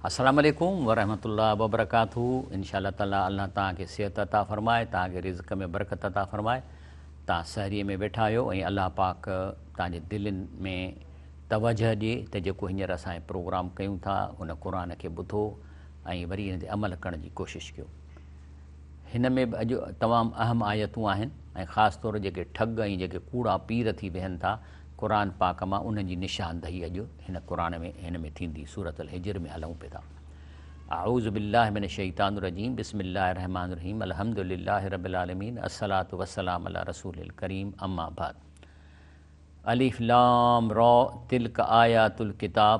السلام عليڪم ورحمة الله وبرڪاته انشاء الله تعالي الله توهان کي صحت عطا فرمائي توهان کي رزق ۾ برڪت عطا فرمائي توهان سحري ۾ ويٺا آهيو ۽ الله پاڪ توهان جي دلين ۾ توجه ڏي ته جيڪو هينئر اسان هي پروگرام ڪيون ٿا ان قرآن کي ٻڌو ۽ وري ان تي عمل ڪرڻ جي ڪوشش ڪيو هن ۾ به اڄ تمام اهم آيتون آهن ۽ خاص طور جيڪي ٺڳ ۽ جيڪي ڪوڙا پير ٿي ويهن ٿا قرآن پاڪ مان انهن جي نشاندهي اڄ هن قرآن ۾ هن ۾ ٿيندي سورة الحجر ۾ هلون پئي ٿا. اعوذ بالله من الشيطان الرجيم بسم الله الرحمٰن الرحيم الحمد لله رب العالمين الصلوة والسلام علي رسول الڪريم اما بعد الف لام را تلڪ آيات الڪتاب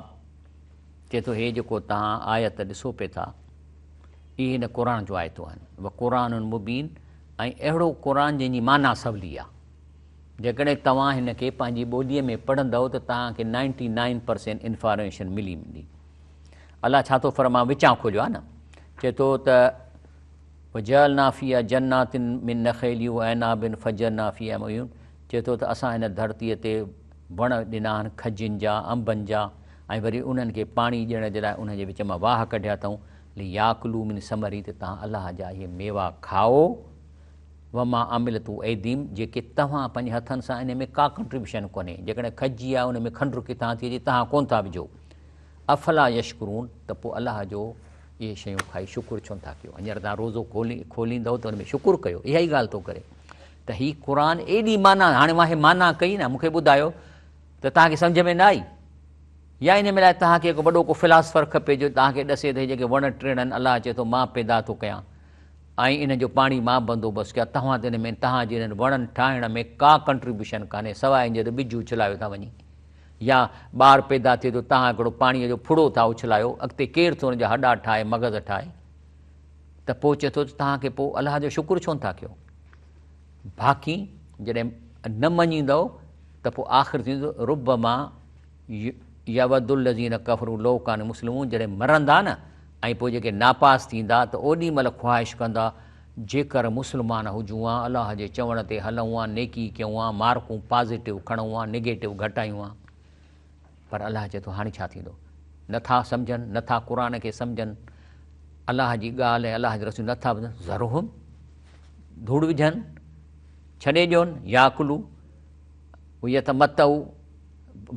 چئي ٿو هي جيڪو توهان آيت ڏسو پئي ٿا اهي هن قرآن جون آيتون آهن وقرآن مبين ۽ اهڙو قرآن جنهن جي معنيٰ سولي آهي جيڪڏهن توهان هن کي پنهنجي ٻوليء ۾ پڙهندؤ ته توهان کي نائنٽي نائن پرسينٽ انفارميشن ملي ويندي. الله ڇا ٿو فرمائي وچان کوليو آهي نه چئي ٿو ته وجعلنا فيها جنات من نخيل واعناب فجرنا فيها من عيون چئي ٿو ته اسان هن ڌرتيء تي وڻ ڏنا آهن کجين جا انبن جا ۽ وري انهن کي پاڻي ڏيڻ جي لاء انهن جي وچ مان واهه ڪڍيا اٿئون لياڪلوا من ثمره ته توهان الله جا اهي ميوا کائو وما عملته ايديهم جيڪي توهان پنهنجي هٿن سان انهي ۾ ڪا ڪنٽريبيوشن ڪونهي، جيڪڏهن کجي آهي ان ۾ کنڊ ڪٿان ٿي اچي توهان ڪونه ٿا وجهو، افلا يشڪرون ته پوء الله جو اهي شيون کائي شڪر ڇو نٿا ڪيو، هينئر توهان روزو کوليندؤ ته ان ۾ شڪر ڪيو، اها ئي ڳالهه ٿو ڪري ته هي قرآن ايڏي معنيٰ هاڻي مان هي معنيٰ ڪئي نه مون کي ٻڌايو ته توهان کي سمجهه ۾ نه آئي يا ان ۾ لاء توهان کي هڪ وڏو ڪو فلاسفر کپي جو توهان کي ڏسي ته هي جيڪي وڻ ٽڻ آهن الله چئي ٿو مان پيدا ٿو ڪيان ۽ ان جو پاڻي مان بندوبست ڪيان، توهان ته ان ۾ توهان جي انهن وڻن ٺاهڻ ۾ ڪا ڪنٽريبيوشن ڪانهي، سواء ان جي ته ٻج اڇلايو ٿا وڃي يا ٻار پيدا ٿئي ٿو توهان هڪڙو پاڻيء جو ڦڙو ٿا اڇلايو، اڳتي ڪير ٿو ان جا هڏا ٺاهي مغز ٺاهي؟ ته پوء چئي ٿو ته توهان کي پوء الله جو شڪر ڇو نٿا ڪيو؟ باقي جڏهن نه مڃيندؤ ته پوء آخر ٿيندو ربما يود الذين ڪفروا لو ڪانوا مسلمون جڏهن مرندا نه ۽ پوء جيڪي ناپاس ٿيندا ته اوڏي مهل خواهش ڪندا جيڪر مسلمان هجون ها الله جي چوڻ تي هلون ها نيڪي ڪيون ها مارڪون پازيٽو کڻون ها نگيٽو گهٽايون ها پر الله چئي ٿو هاڻي ڇا ٿيندو نٿا سمجهن نٿا قرآن کي سمجهن الله جي ڳالهه ۽ الله جي رسول نٿا ٻڌن ذرهم ڌوڙ وجهن ڇڏي ڏيون ياڪلو ويتمتعو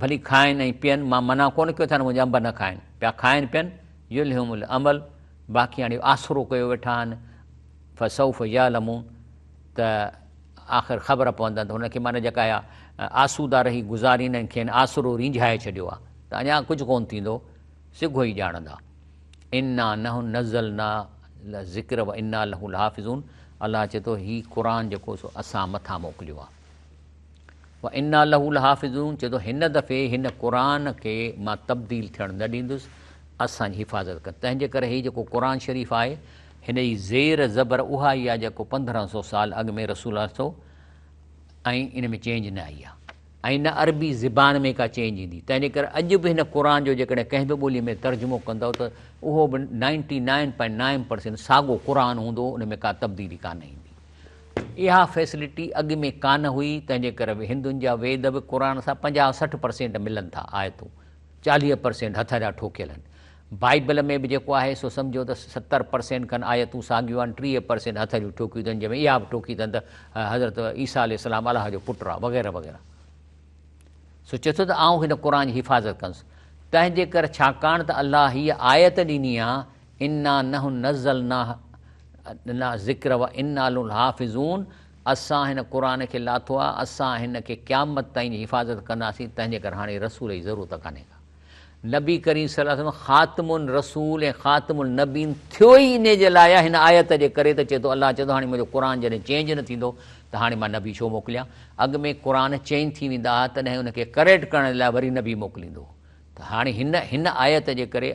ڀلي کائن ۽ پين، مان منع ڪونه ڪيو اٿن منهنجا انب نه کائن، پيا کائن پين، يلههم الامل باقي هاڻي آسرو ڪيو ويٺا آهن، فسوف يعلمون ته آخر خبر پوندن ته هن کي معنيٰ جيڪا اها آسودا رهي گذارين ۽ کين آسرو رينجهائي ڇڏيو آهي ته اڃا ڪجهه ڪونه ٿيندو، سگهو ئي ڄاڻندا. انا نحن نزلنا الذڪر وانا له لحافظون الله چئي ٿو هي قرآن جيڪو سو اسان مٿان موڪليو آهي. وانا له لحافظون چئي ٿو هن دفعي هن قرآن کي مان تبديل ٿيڻ نه ڏيندس اسان جي حفاظت ڪندس تنهن جي ڪري هي جيڪو قرآن شريف آهي هن جي زير زبر اها ئي آهي جيڪو 1500 سال اڳ ۾ رسول الله صلي ۽ ان ۾ چينج نه آئي آهي ۽ نه عربي زبان ۾ ڪا چينج ايندي تنهن جي ڪري اڄ به هن قرآن جو جيڪڏهن ڪنهن به ٻولي ۾ ترجمو ڪندؤ ته اهو به 99.9% ساڳو قرآن هوندو ان ۾ ڪا تبديلي ڪانه ايندي اها فيسلٽي اڳ ۾ ڪانه هئي، تنهن جي ڪري به هندن جا ويد به قرآن سان 50 60 پرسينٽ ملن ٿا، آيتون 40 پرسينٽ هٿ جا ٺوڪيل آهن. بائيبل ۾ به جيڪو آهي سو سمجهو ته 70 پرسينٽ کن آيتون ساڳيون آهن، 30 پرسينٽ هٿ جون ٺوڪيون اٿن، جنهن ۾ اها به ٺوڪي اٿن ته حضرت عيسيٰ عليه السلام الله جو پٽ آهي وغيره وغيره. سو چئي ٿو ته آئون هن قرآن جي حفاظت ڪندس، تنهن جي ڪري ڇاڪاڻ ته الله هيء آيت ڏني آهي، انا نحن نزلنا الذڪر وانا له لحافظون اسان هن قرآن کي لاٿو آهي، اسان هن کي قيامت تائين جي حفاظت ڪنداسين، تنهن جي ڪري هاڻي رسول جي ضرورت ڪانهي ڪا. نبي ڪريم صلي الله عليه وسلم خاتم الرسول ۽ خاتم النبين ٿيو ئي انهي جي لاء آهي، هن آيت جي ڪري ته چئي ٿو الله چئي ٿو هاڻي منهنجو قرآن جڏهن چينج نه ٿيندو ته هاڻي مان نبي ڇو موڪليان، اڳ ۾ قرآن چينج ٿي ويندا هئا تڏهن ان کي ڪريڪٽ ڪرڻ جي لاء وري نبي موڪليندو هو. ته هاڻي هن هن آيت جي ڪري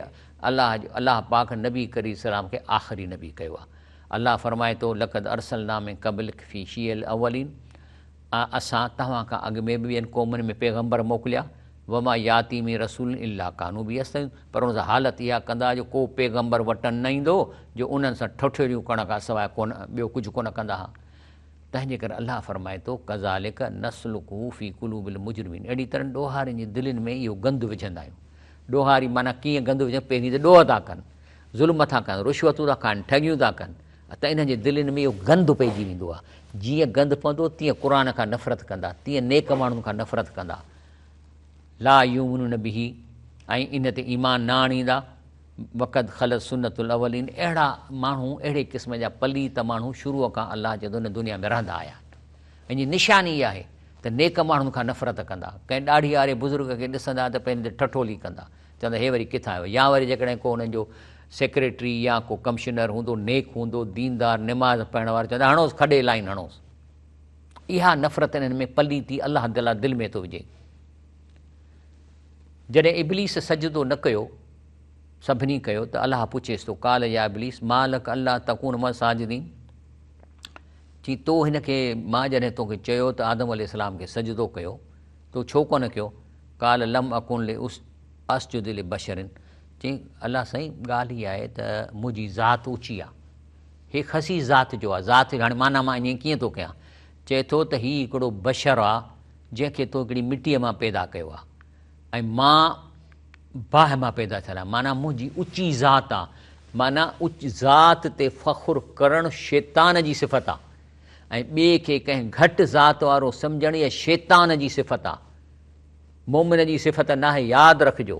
الله جو الله پاڪ نبي ڪريم السلام کي آخري نبي ڪيو آهي. الله فرمائي ٿو لقد ارسلنا من قبلک في شيع الاولين اسان توهان کان اڳ ۾ به ٻين قومن ۾ پيغمبر موڪليا وما ياتي من رسول الا ڪانوا به يستهزئون پر ان سان حالت اها ڪندا جو ڪو پيغمبر وٽن نه ايندو جو انهن سان ٺٺوليون ڪرڻ کان سواء ڪونه ٻيو ڪجهه ڪونه ڪندا ها. تنهن جي ڪري الله فرمائي ٿو، ڪذالڪ نسلڪه في قلوب المجرمين اهڙي طرح ڏوهارين جي دلين ۾ اهو گند وجهندا آهيون. ڏوهاري معنيٰ ڪيئن گند وجهن، پهرين ته ڏوهه ٿا ڪن، ظلم ٿا ڪن، رشوتون ٿا کائن، ٺڳيون ٿا ڪن ته انهن جي دلين ۾ اهو گند پئجي ويندو آهي. جيئن گند پوندو تيئن قرآن کان نفرت ڪندا، تيئن نيڪ ماڻهن کان نفرت ڪندا. لا يؤمنون به ۽ ان تي ايمان نه آڻيندا. وقد خلت سنت الاولين اهڙا ماڻهو، اهڙي قسم جا پليت ماڻهو شروع کان الله چئي ٿو هن دنيا ۾ رهندا آيا آهن. ان جي نشاني اها آهي ته نيڪ ماڻهن کان نفرت ڪندا، ڪنهن ڏاڙهي واري بزرگ کي ڏسندا ته پنهنجي تي ٺٺولي ڪندا، چوندا هي وري ڪٿان آيو؟ يا وري جيڪڏهن ڪو انهن جو سيڪريٽري يا ڪو ڪمشنر هوندو، نيڪ هوندو، ديندار، نماز پڙهڻ وارو، چوندا هڻوس کڏي لائين هڻوس. اها نفرت انهن ۾ پليتي الله تعاليٰ دل ۾ ٿو وجهي. جڏهن ابليس سجدو نه ڪيو، سڀني ڪيو ته الله پڇيس ٿو، قال يا ابليس ما لڪ الا تڪون مع الساجدين، چي تو هن کي مان جڏهن توکي چيو ته آدم عليه السلام کي سجدو ڪيو تو ڇو ڪونه ڪيو؟ قال لم اڪن لاسجد لبشر، چي الله سائين ڳالهه هي آهي ته منهنجي ذات اوچي آهي، هي خسيس ذات جو آهي، ذات هاڻي معنيٰ مان ائين ڪيئن ٿو ڪيان؟ چئي ٿو ته هي هڪڙو بشر آهي جنهن کي تو هڪڙي مٽيء مان پيدا ڪيو آهي ۽ مان باهه مان پيدا ٿيل آهيان، معنيٰ منهنجي اچي ذات آهي، معنيٰ اچ ذات تي فخر ڪرڻ شيطان جي صفت آهي ۽ ٻئي کي ڪنهن گهٽ ذات وارو سمجهڻ اها شيطان جي صفت آهي، مؤمن جي صفت ناهي، ياد رکجو.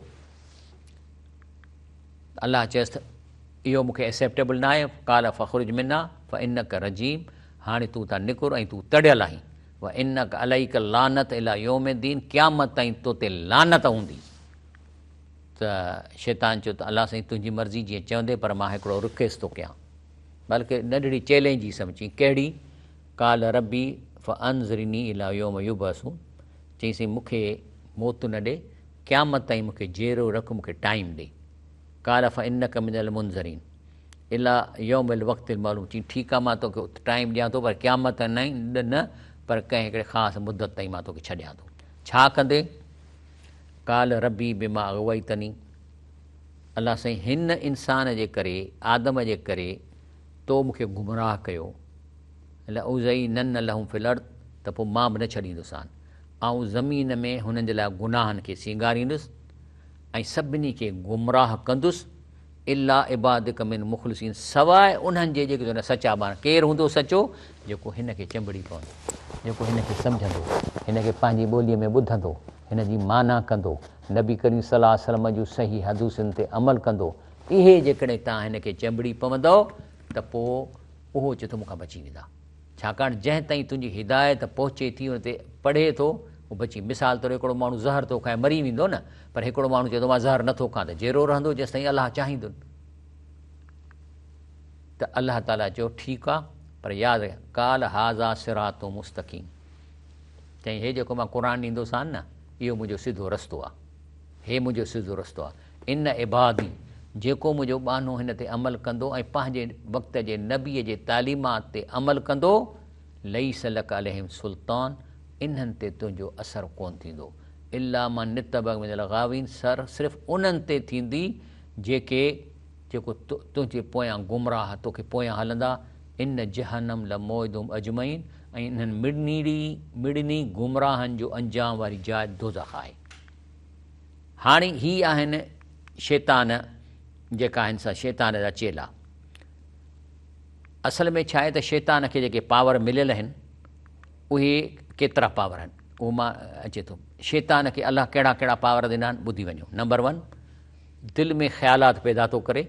الله چيس ته اهو مون کي ايڪسيپٽيبل ناهي، قال فاخرج منها فانڪ رجيم، هاڻي تون اتان نڪر ۽ تون تڙيل آهين. وانک عليک اللعنت الي يوم الدين قيامت تائين تو تي لعنت هوندي. ته شيطان چيو ته الله سائين تنهنجي مرضي جيئن چوندين پر مان هڪڙو رڪويسٽ ٿو ڪيان بلڪه ننڍڙي چئلينج ئي سمجهين ڪهڙي قال ربي فانظرني الي يوم يبعثون چئين سائين مون کي موت نه ڏي قيامت تائين مون کي جيئرو رک مون کي ٽائيم ڏي قال فانک من المنظرين الي يوم الوقت المعلوم چيائين ٺيڪ آ مان توکي ٽائيم ڏيان ٿو پر قيامت تائين نه پر ڪنهن هڪڙي خاص مدت تائين مان توکي ڇڏيان ٿو ڇا ڪندين قال ربي بما اغويتني الله سائين هن انسان جي ڪري آدم جي ڪري تو مون کي گمراهه ڪيو لأزينن لهم في الارض ته پوء مان به نه ڇڏيندوسان آئون زمين ۾ هنن جي لاء گناهن کي سينگاريندس ۽ سڀني کي گمراهه ڪندس الا عبادک من مخلصين سواء انهن جي جيڪي تنهنجا سچا ٻانها. ڪير هوندو سچو؟ جيڪو هن کي چنبڙي پوندو، جيڪو هن کي سمجهندو، هن کي پنهنجي ٻوليء ۾ ٻڌندو، هن جي معنيٰ ڪندو، نبي ڪريم صلي الله عليه وسلم جون صحيح حديثن تي عمل ڪندو. اهي جيڪڏهن توهان هن کي چنبڙي پوندؤ ته پوء اهو چئي ٿو مون کان بچي ويندا. ڇاڪاڻ جنهن تائين تنهنجي هدايت پهچي ٿي ان تي پڙهي ٿو اهو بچي مثال طور هڪڙو ماڻهو زهر ٿو کائي مري ويندو نه پر هڪڙو ماڻهو چئي ٿو مان زهر نٿو کان ته جيئرو رهندو جيستائين الله چاهيندو ته الله تعالي چيو ٺيڪ آ پر ياد رک قال هذا صراط مستقيم چئي هي جيڪو مان قرآن ڏيندوسان نه اهو منهنجو سڌو رستو آ هي منهنجو سڌو رستو آهي. ان عبادي، جيڪو منهنجو ٻانهو هن تي عمل ڪندو ۽ پنهنجي وقت جي نبيء جي تعليمات تي عمل ڪندو، ليس لڪ عليهم سلطان، انهن تي تنهنجو اثر ڪونه ٿيندو، الا من اتبعک من الغاوين، سر صرف انهن تي ٿيندي جيڪي، جيڪو، تنهنجي پويان گمراهه توکي پويان هلندا، ان جهنم لموعدهم اجمعين، ۽ انهن مڙني گمراهن جو انجام واري جاء دوزخ آهي. هاڻي هي آهن شيطان جيڪا آهن سا شيطان جا چيلا. اصل ۾ ڇا آهي ته شيطان کي جيڪي پاور مليل آهن اهي ڪيترا پاور آهن اهو مان اچي ٿو. شيطان کي الله ڪهڙا ڪهڙا پاور ڏنا آهن ٻڌي وڃو. نمبر ون دل ۾ خيالات پيدا ٿو ڪري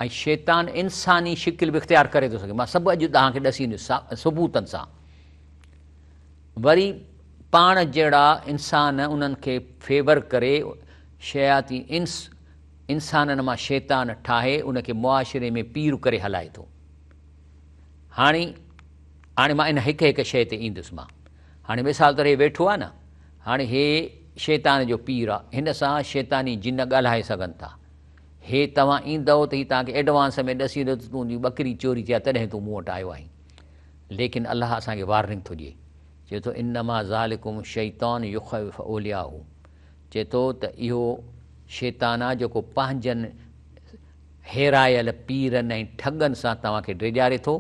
۽ شيطان انساني شڪل به اختيار ڪري ٿو سگهي. مان سڀ اڄ توهان کي ڏسي ڏيندس ثبوتن سان. وري پاڻ جهڙا انسان انهن کي فيور ڪري شياطين انس انسانن مان شيطان ٺاهي ان کي معاشري ۾ پير ڪري هلائي ٿو. هاڻي هاڻي مان ان هڪ هڪ شيء تي ايندس مان هاڻي مثال طور هي ويٺو آهي نه هاڻي هي شيطان جو پير آهي هن سان شيطاني جن ڳالهائي سگهن ٿا هي توهان ايندؤ ته هي توهان کي ايڊوانس ۾ ڏسي ايندو ته تنهنجي ٻڪري چوري ٿي آهي تڏهن تون مون وٽ آيو آهين ليڪن الله اسان کي وارننگ ٿو ڏئي چئي ٿو انما ذالڪم الشيطان يخوف اولياءه چئي ٿو ته اهو شيطان آهي جيڪو پنهنجن هيرايل پيرن ۽ ٺڳن سان توهان کي ڊيڄاري ٿو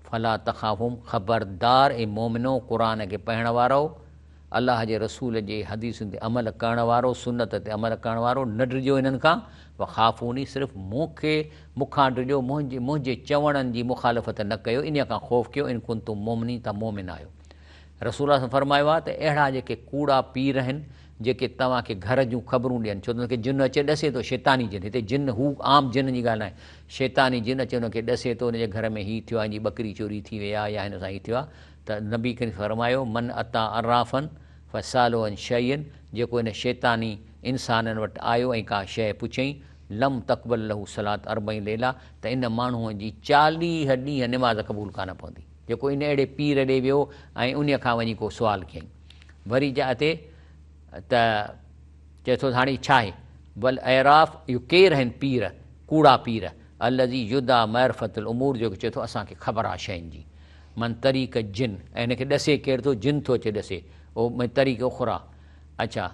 فلا تخافهم خبردار اي مومنو قرآن کي پڙهڻ وارؤ الله جي رسول جي حديثن تي عمل ڪرڻ وارو، سنت تي عمل ڪرڻ وارو، نه ڊڄو انهن کان، وخافوني صرف مون کي، مون کان ڊڄو، منهنجي، منهنجي چوڻن جي مخالفت نه ڪيو، انهيء کان خوف ڪيو، ان ڪنتم مؤمنين توهان مؤمن آهيو. رسول الله صلعم فرمايو آهي ته اهڙا جيڪي ڪوڙا پير آهن، جيڪي توهان کي گهر جون خبرون ڏين، ڇو ته انهن کي جن اچي ڏسي ٿو، شيطاني جن، هتي جن هو عام جن جي ڳالهه ناهي، شيطاني جن اچي انهن کي ڏسي ٿو، ان جي گهر ۾ هي ٿيو آهي، هن جي ٻڪري چوري ٿي وئي آهي يا هن سان هي ٿيو آهي، ته نبي ڪريم فرمايو، من اتيٰ عرافا فساله عن شيء جيڪو ان شيطاني انسانن وٽ آيو ۽ ڪا شيء پڇيائين، لم تقبل له صلوة اربعين ليلة ته ان ماڻهوء جي 40 ڏينهن نماز قبول ڪانه پوندي، جيڪو ان اهڙي پير ڏي ويو ۽ انهيء کان وڃي ڪو سوال ڪيائين. وري جاء تي ته چئي ٿو ته هاڻي ڇا آهي؟ والاعراف اهو ڪير آهن پير، ڪوڙا پير، الذي يدعي معرفة الامور جيڪو چئي ٿو اسان کي خبر آهي شين جي. من طريق الجن ۽ هن کي ڏسي ڪير ٿو؟ جن ٿو اچي ڏسي او من طريق اخريٰ اڇا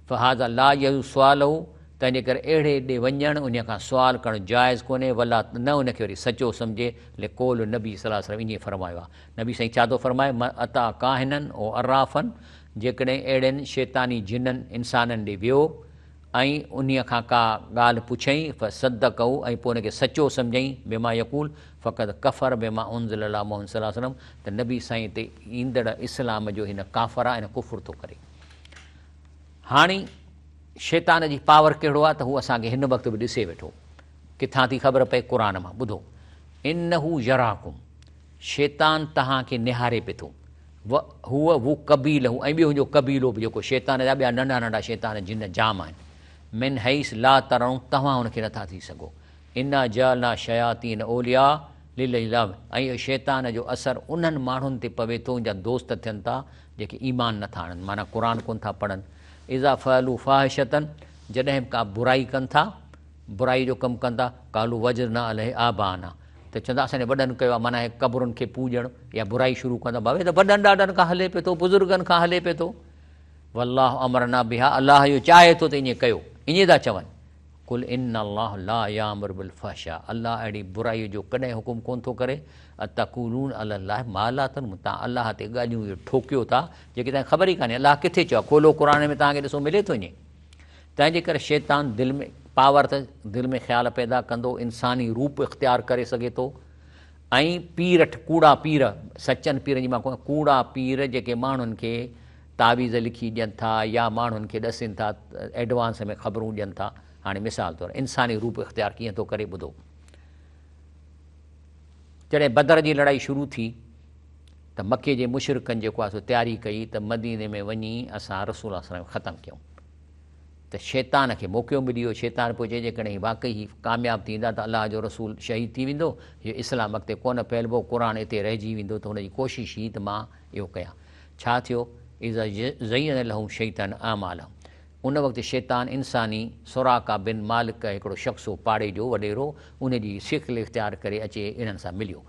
فهذا لا يجوز سؤاله تنهن جي ڪري اهڙي ڏي وڃڻ انهي کان سوال ڪرڻ جائز ڪونهي ولا نه ان کي وري سچو سمجهي لقول النبي صلي الله عليه وسلم ائين فرمايو آهي نبي سائين ڇا ٿو فرمائي من اتيٰ ڪاهنا او عرافا جيڪڏهن اهڙين شيطاني جنن انسانن ڏي ويو ۽ انهيء کان ڪا ڳالهه پڇيائين، فصدقه ۽ پوء ان کي سچو سمجهيائين، بما يقول، فقد ڪفر بما انزل علي محمد صلي الله عليه وسلم ته نبي سائين تي ايندڙ اسلام جو هن ڪافر آهي ۽ ڪفر ٿو ڪري. هاڻي شيطان جي پاور ڪهڙو آهي ته هو اسان کي هن وقت به ڏسي ويٺو. ڪٿان ٿي خبر پئي؟ قرآن مان. ٻڌو، انه يراڪم شيطان توهان کي نهاري پئي ٿو. و هو و قبيله ۽ ٻيو هن جو قبيلو به جيڪو شيطان جا ٻيا ننڍا ننڍا شيطان جن جام آهن. من حيث لا ترون توهان هن کي نٿا ٿي سگهو. انا جعلنا الشياطين اولياء للذين لا ۽ اهو شيطان جو اثر انهن ماڻهن تي پوي ٿو ان جا دوست ٿين ٿا جيڪي ايمان نٿا آڻن معنيٰ قرآن ڪونه ٿا پڙهن. اذا فعلوا فاحشة جڏهن به ڪا برائي ڪن ٿا برائي جو ڪم ڪن ٿا، قالوا وجدنا عليه آباءنا ته چوندا اسان جي وڏن ڪيو آهي معنيٰ قبرن کي پوڄڻ يا برائي شروع ڪندا بابا هي ته وڏن ڏاڏن کان هلي پئي ٿو بزرگن کان هلي پئي ٿو والله امرنا بها الله اهو چاهي ٿو ته ائين ڪيو ائين ٿا چون قل ان الله لا يامر بالفحشاء الله اهڙي برائي جو ڪڏهن حڪم ڪون ٿو ڪري اتقولون علی الله ما لا تعلمون تان الله تي ڳالهيون اهي ٺوڪيو ٿا جيڪي تان خبر ئي ڪانهي الله ڪٿي چيو کولو قرآن ۾ تان کي ڏسو ملي ٿو ائين تنهن جي ڪري شيطان دل ۾ پاور ته دل ۾ خيال پيدا ڪندو، انساني روپ اختيار ڪري سگهي ٿو ۽ پير ڪوڙا پير، سچن پيرن جي مان ڪونه، ڪوڙا پير جيڪي ماڻهن کي تعويذ لکي ڏين ٿا يا ماڻهن کي ڏسين ٿا ايڊوانس ۾ خبرون ڏين ٿا. هاڻي مثال طور انساني روپ اختيار ڪيئن ٿو ڪري ٻڌو. جڏهن بدر جي لڙائي شروع ٿي ته مڪي جي مشرڪن جيڪو آهي سو تياري ڪئي ته مديني ۾ وڃي اسان رسول الله صلي الله عليه وسلم کي ختم ڪيون. ته شيطان کي موقعو ملي ويو، شيطان پوء چئي جيڪڏهن هي واقعي هي ڪامياب ٿيندا ته الله جو رسول شهيد ٿي ويندو، هي اسلام اڳتي ڪونه ڦهلبو، قرآن اتي رهجي ويندو ته هن جي ڪوشش هئي ته مان اهو ڪيان. ڇا ٿيو؟ اذا زين لهم الشيطان اعمالهم ان وقت شيطان انساني سراقه بن مالڪ هڪڙو شخص هو پاڙي جو وڏيرو ان جي شڪل اختيار ڪري اچي انهن سان مليو.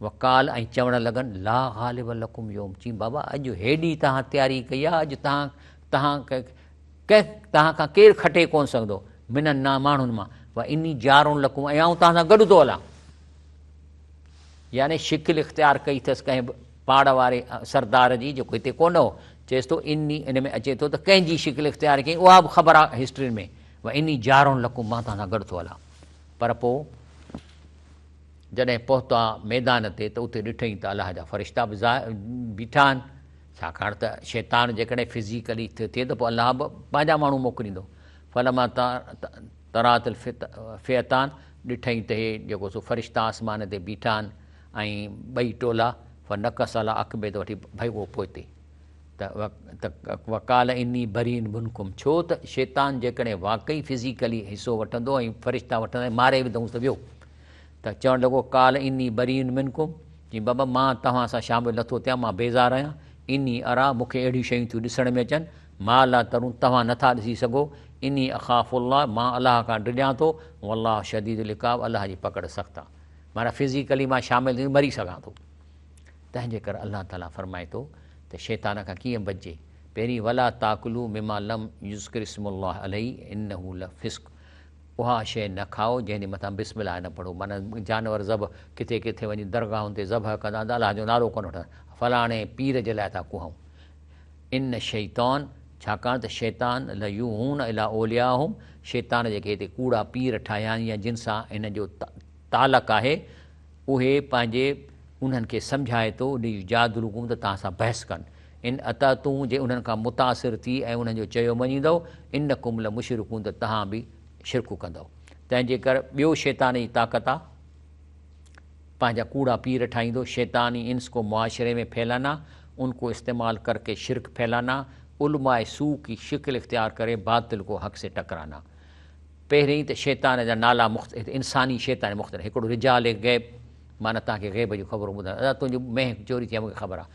وقال ۽ چوڻ لڳن، لا غالب لڪم يوم، چيم بابا اڄ هيڏي توهان تياري ڪئي آهي، اڄ توهان توهان ڪنهن توهان کان ڪير کٽي ڪونه سگهندو، من الناس ماڻهن مان، و اني جار لڪم ۽ آئون توهان سان گڏ ٿو هلان. يعني شڪل اختيار ڪئي اٿس ڪنهن پاڙ واري سردار جي جيڪو هتي ڪونه هو، چيس ٿو اني ان ۾ اچي ٿو ته ڪنهن جي شڪل اختيار ڪئي اها به خبر آهي هسٽرين ۾، و اني جار لڪم مان توهان سان گڏ ٿو هلان. پر پوء جڏهن پهتا ميدان تي ته اتي ڏٺئين ته الله جا فرشتا به بيٺا آهن، ڇاڪاڻ ته شيطان جيڪڏهن فزيڪلي ٿئي ته پوء الله به پنهنجا ماڻهو موڪليندو. فلما تراءت الفئتان ڏٺئين ته هي جيڪو سو فرشتا آسمان تي بيٺا آهن ۽ ٻئي ٽولا فنڪص علي عقبيه ته وٺي ڀڳو پوئتي. ته وقال اني بريء منڪم ڇو ته شيطان جيڪڏهن واقعي فزيڪلي حصو وٺندو ۽ فرشتا وٺندا ۽ ماري وڌئونس ته ويو ته چوڻ لڳو قال اني بريء منڪم چيائين بابا مان توهان سان شامل نٿو ٿيان مان بيزار آهيان اني اريٰ مون کي اهڙيون شيون ٿيون ڏسڻ ۾ اچن ما لا ترون توهان نٿا ڏسي سگهو اني اخاف الله مان الله کان ڊڄان ٿو والله شديد العقاب الله جي پڪڙ سخت آهي معنيٰ فزيڪلي مان شامل ٿي مري سگهان ٿو. تنهن جي ڪري الله تعاليٰ فرمائي ٿو ته شيطان کان ڪيئن بچجي؟ پهرين ولا تاڪلوا مما لم يذڪر اسم الله عليه انه لفسق اها شيء نه کائو جنهن جي مٿان بسم الله نه پڙهو معنيٰ جانور ذبح ڪٿي ڪٿي وڃي درگاهن تي ذبح ڪندا ته الله جو نالو ڪونه وٺندا فلاڻي پير جي لاء ٿا ڪهون. ان الشيطان ڇاڪاڻ ته شيطان ليوحون الي اوليائهم شيطان جيڪي هتي ڪوڙا پير ٺاهيا آهن يا جن سان هن جو تعلق آهي اهي پنهنجي انهن کي سمجهائي ٿو ليجادلوڪم ته توهان سان بحث ڪن ان اطعتم جي انهن کان متاثر ٿي ۽ انهن جو چيو مڃيندؤ انڪم لمشرڪون ته توهان به شرڪ ڪندؤ تنهن جي ڪر ٻيو شيطان جي طاقت آ پنهنجا ڪوڙا پير ٺاهيندو شيطاني انس ڪو معاشري ۾ ڦيلانا ان ڪو استعمال ڪر ڪي شرڪ ڦيلانا علماء سوء ڪي شڪل اختيار ڪري باطل ڪو حق سي ٽڪرانا پهرين ته شيطان جا نالا مختلف انساني شيطان مختلف هڪڙو رجال غيب معنيٰ توهان کي غيب جون خبرون ٻڌائيندو ادا تنهنجو مينهن چوري ٿي آهي مون کي خبر آهي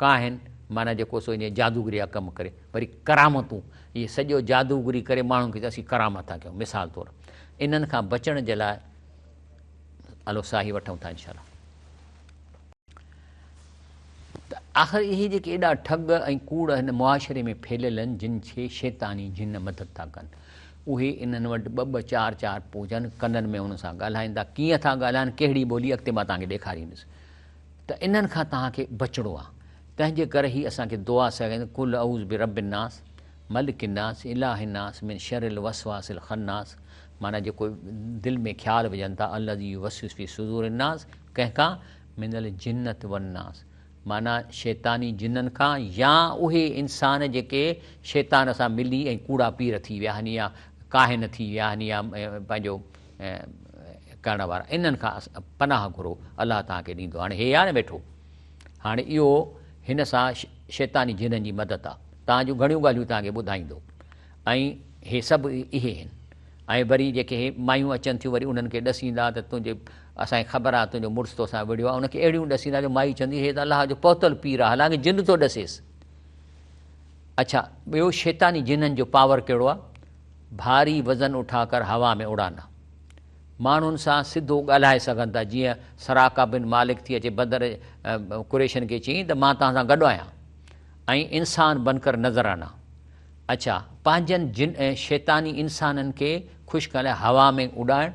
ڪاهن معنيٰ جيڪو سو انهيء جادوگري جا ڪم ڪري وري ڪرامتون اهي سڄو جادوگري ڪري ماڻهن کي اسين ڪرامت ٿا ڪيون مثال طور انهن کان بچڻ جي لاء هلو ساهي وٺون ٿا انشاء الله ته آخر اهي جيڪي ايڏا ٺڳ ۽ ڪوڙ هن معاشري ۾ ڦهليل آهن جن کي شيطاني جن مدد ٿا ڪن اهي انهن وٽ ٻه ٻه چار چار پهچن ڪنن ۾ انهن سان ڳالهائين ٿا ڪيئن ٿا ڳالهائن ڪهڙي ٻولي اڳتي مان توهان کي ڏيکاريندس ته انهن کان توهان کي بچڻو آهي تنهن جي ڪري هي اسان کي دعا سيکاريندي قل اعوذ برب الناس ملڪ الناس اله الناس من شر الوسواس الخناس معنيٰ جيڪو دل ۾ خيال وجهن ٿا الذي يوسوس في صدور الناس ڪنهن کان من الجنة والناس معنيٰ شيطاني جنن کان يا اهي انسان جيڪي شيطان سان ملي ۽ ڪوڙا پير ٿي ويا آهن يا ڪاهن ٿي ويا آهن يا پنهنجو ڪرڻ وارا انهن کان پناهه گهرو الله توهان کي ڏيندو هاڻي هي آهي نه ويٺو هاڻي اهو هن سان شيطاني جنن جي مدد آهي توهان جون گهڻيون ڳالهيون توهان کي ٻڌائيندو ۽ هي سڀ اهي آهن ۽ وري جيڪي هي مايون اچن ٿيون وري انهن کي ڏسيندا ته تنهنجي اسان کي خبر آهي تنهنجو مڙس توسان وڙهيو آهي ان کي اهڙيون ڏسيندا جو مائي چوندي هي ته الله جو پهتل پير آهي حالانڪه جن ٿو ڏسيس اڇا ٻيو شيطاني جنن جو پاور ڪهڙو آهي ڀاري وزن اٺا ڪر هوا ۾ اڙانا ماڻهن سان سڌو ڳالهائي سگهن ٿا جيئن سراقه بن مالڪ ٿي اچي بدر قريشن کي چيائين ته مان توهان سان گڏ آهيان ۽ انسان بنڪر نظر آنا اڇا پنهنجن جن ۽ شيطاني انسانن کي خوش ڪرڻ لاء هوا ۾ اڏائڻ،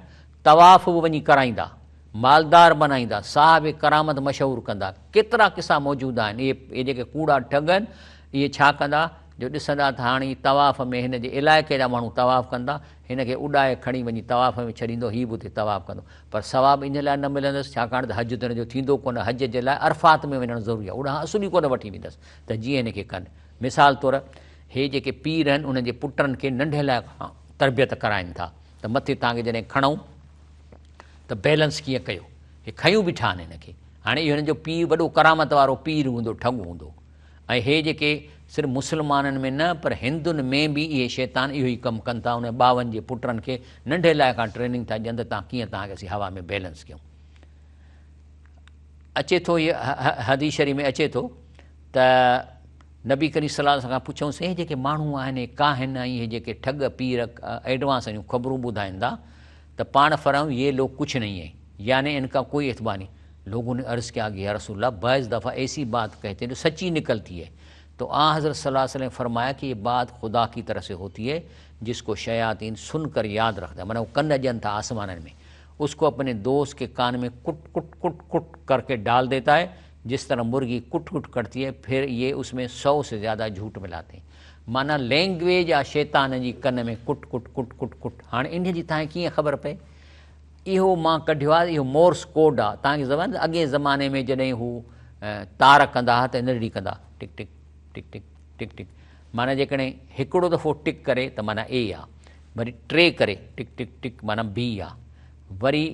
طواف به وڃي ڪرائيندا، مالدار بنائيندا، صاحب ڪرامت مشهور ڪندا، ڪيترا قصا موجود آهن، اهي اهي جيڪي ڪوڙا ٺڳ آهن، اهي ڇا ڪندا جو ڏسندا ته هاڻي طواف ۾ هن جي علائقي جا ماڻهو طواف ڪندا، هن کي اڏائي کڻي وڃي طواف ۾ ڇڏيندو، هي به اتي طواف ڪندو، پر ثواب ان لاء نه ملندس، ڇاڪاڻ ته حج ته هن جو ٿيندو ڪونه، حج جي لاء عرفات ۾ وڃڻ ضروري آهي، اوڏانهن اصل ئي ڪونه وٺي ويندس ته جيئن هن کي ڪن. مثال طور هي جيڪي پير آهن انهن جي پٽن کي ننڍي لاء کان تربيت ڪرائين ٿا ته مٿي توهان کي جڏهن کڻون ته بيلنس ڪيئن ڪيو هي کنيون بيٺا آهن هن کي هاڻي اهو هن جو پيء وڏو ڪرامت وارو پير هوندو ٺڳ هوندو ۽ هي جيڪي صرف مسلمانن ۾ نه پر هندن ۾ به اهي شيطان اهو ئي ڪم ڪن ٿا انهن ٻاون جي پٽن کي ننڍي لاء کان ٽريننگ ٿا ڏين ته توهان ڪيئن توهان کي اسين هوا ۾ بيلنس ڪيون اچي ٿو هي حديث شريف ۾ اچي ٿو ته نبي ڪريم صلي الله عليه وسلم کان پڇيائونس اهي جيڪي ماڻهو آهن اهي ڪاهن ۽ اهي جيڪي ٺڳ پير ايڊوانس جون خبرون ٻڌائين ٿا ته پاڻ فرمايائون يي لوگ ڪڇ نهين هين يعني ان کا ڪوئي اعتبار نهين لوگون ني عرض ڪيا ڪي يا رسول الله بعض دفعه ايسي بات ڪهتي هين جو سچي نڪلتي هي تو آن حضرت صلي الله عليه وسلم فرمايا ڪي يي بات خدا ڪي طرف سي هوتي هي جس ڪو شياطين سن ڪر ياد رکتا هي معنيٰ هو ڪن ڏين ٿا آسمانن ۾ اس ڪو اپني دوست ڪي ڪان ۾ ڪٽ ڪٽ ڪٽ ڪٽ ڪر ڪي ڊال ديتا هي جس طرح مرغي ڪٽ ڪٽ ڪرتي هي ڦر يي اس ۾ سو سي زياده جهوٽ ملاتي هين معنيٰ لينگويج آ شيطان جي ڪن ۾ ڪٽ ڪٽ ڪٽ ڪٽ ڪٽ هاڻي انهي جي تهان کي ڪيئن خبر پئي اهو مان ڪڍيو آ اهو مورس ڪوڊ آ تهان کي زبان اڳئين زماني ۾ جڏهن هو تار ڪندا ها ته نرڙي ڪندا ٽڪ ٽڪ ٽڪ ٽڪ ٽڪ ٽڪ معنيٰ جيڪڏهن هڪڙو دفعو ٽڪ ڪري ته معنيٰ اي آ وري ٽي ڪري ٽڪ ٽڪ ٽڪ معنيٰ بي آ وري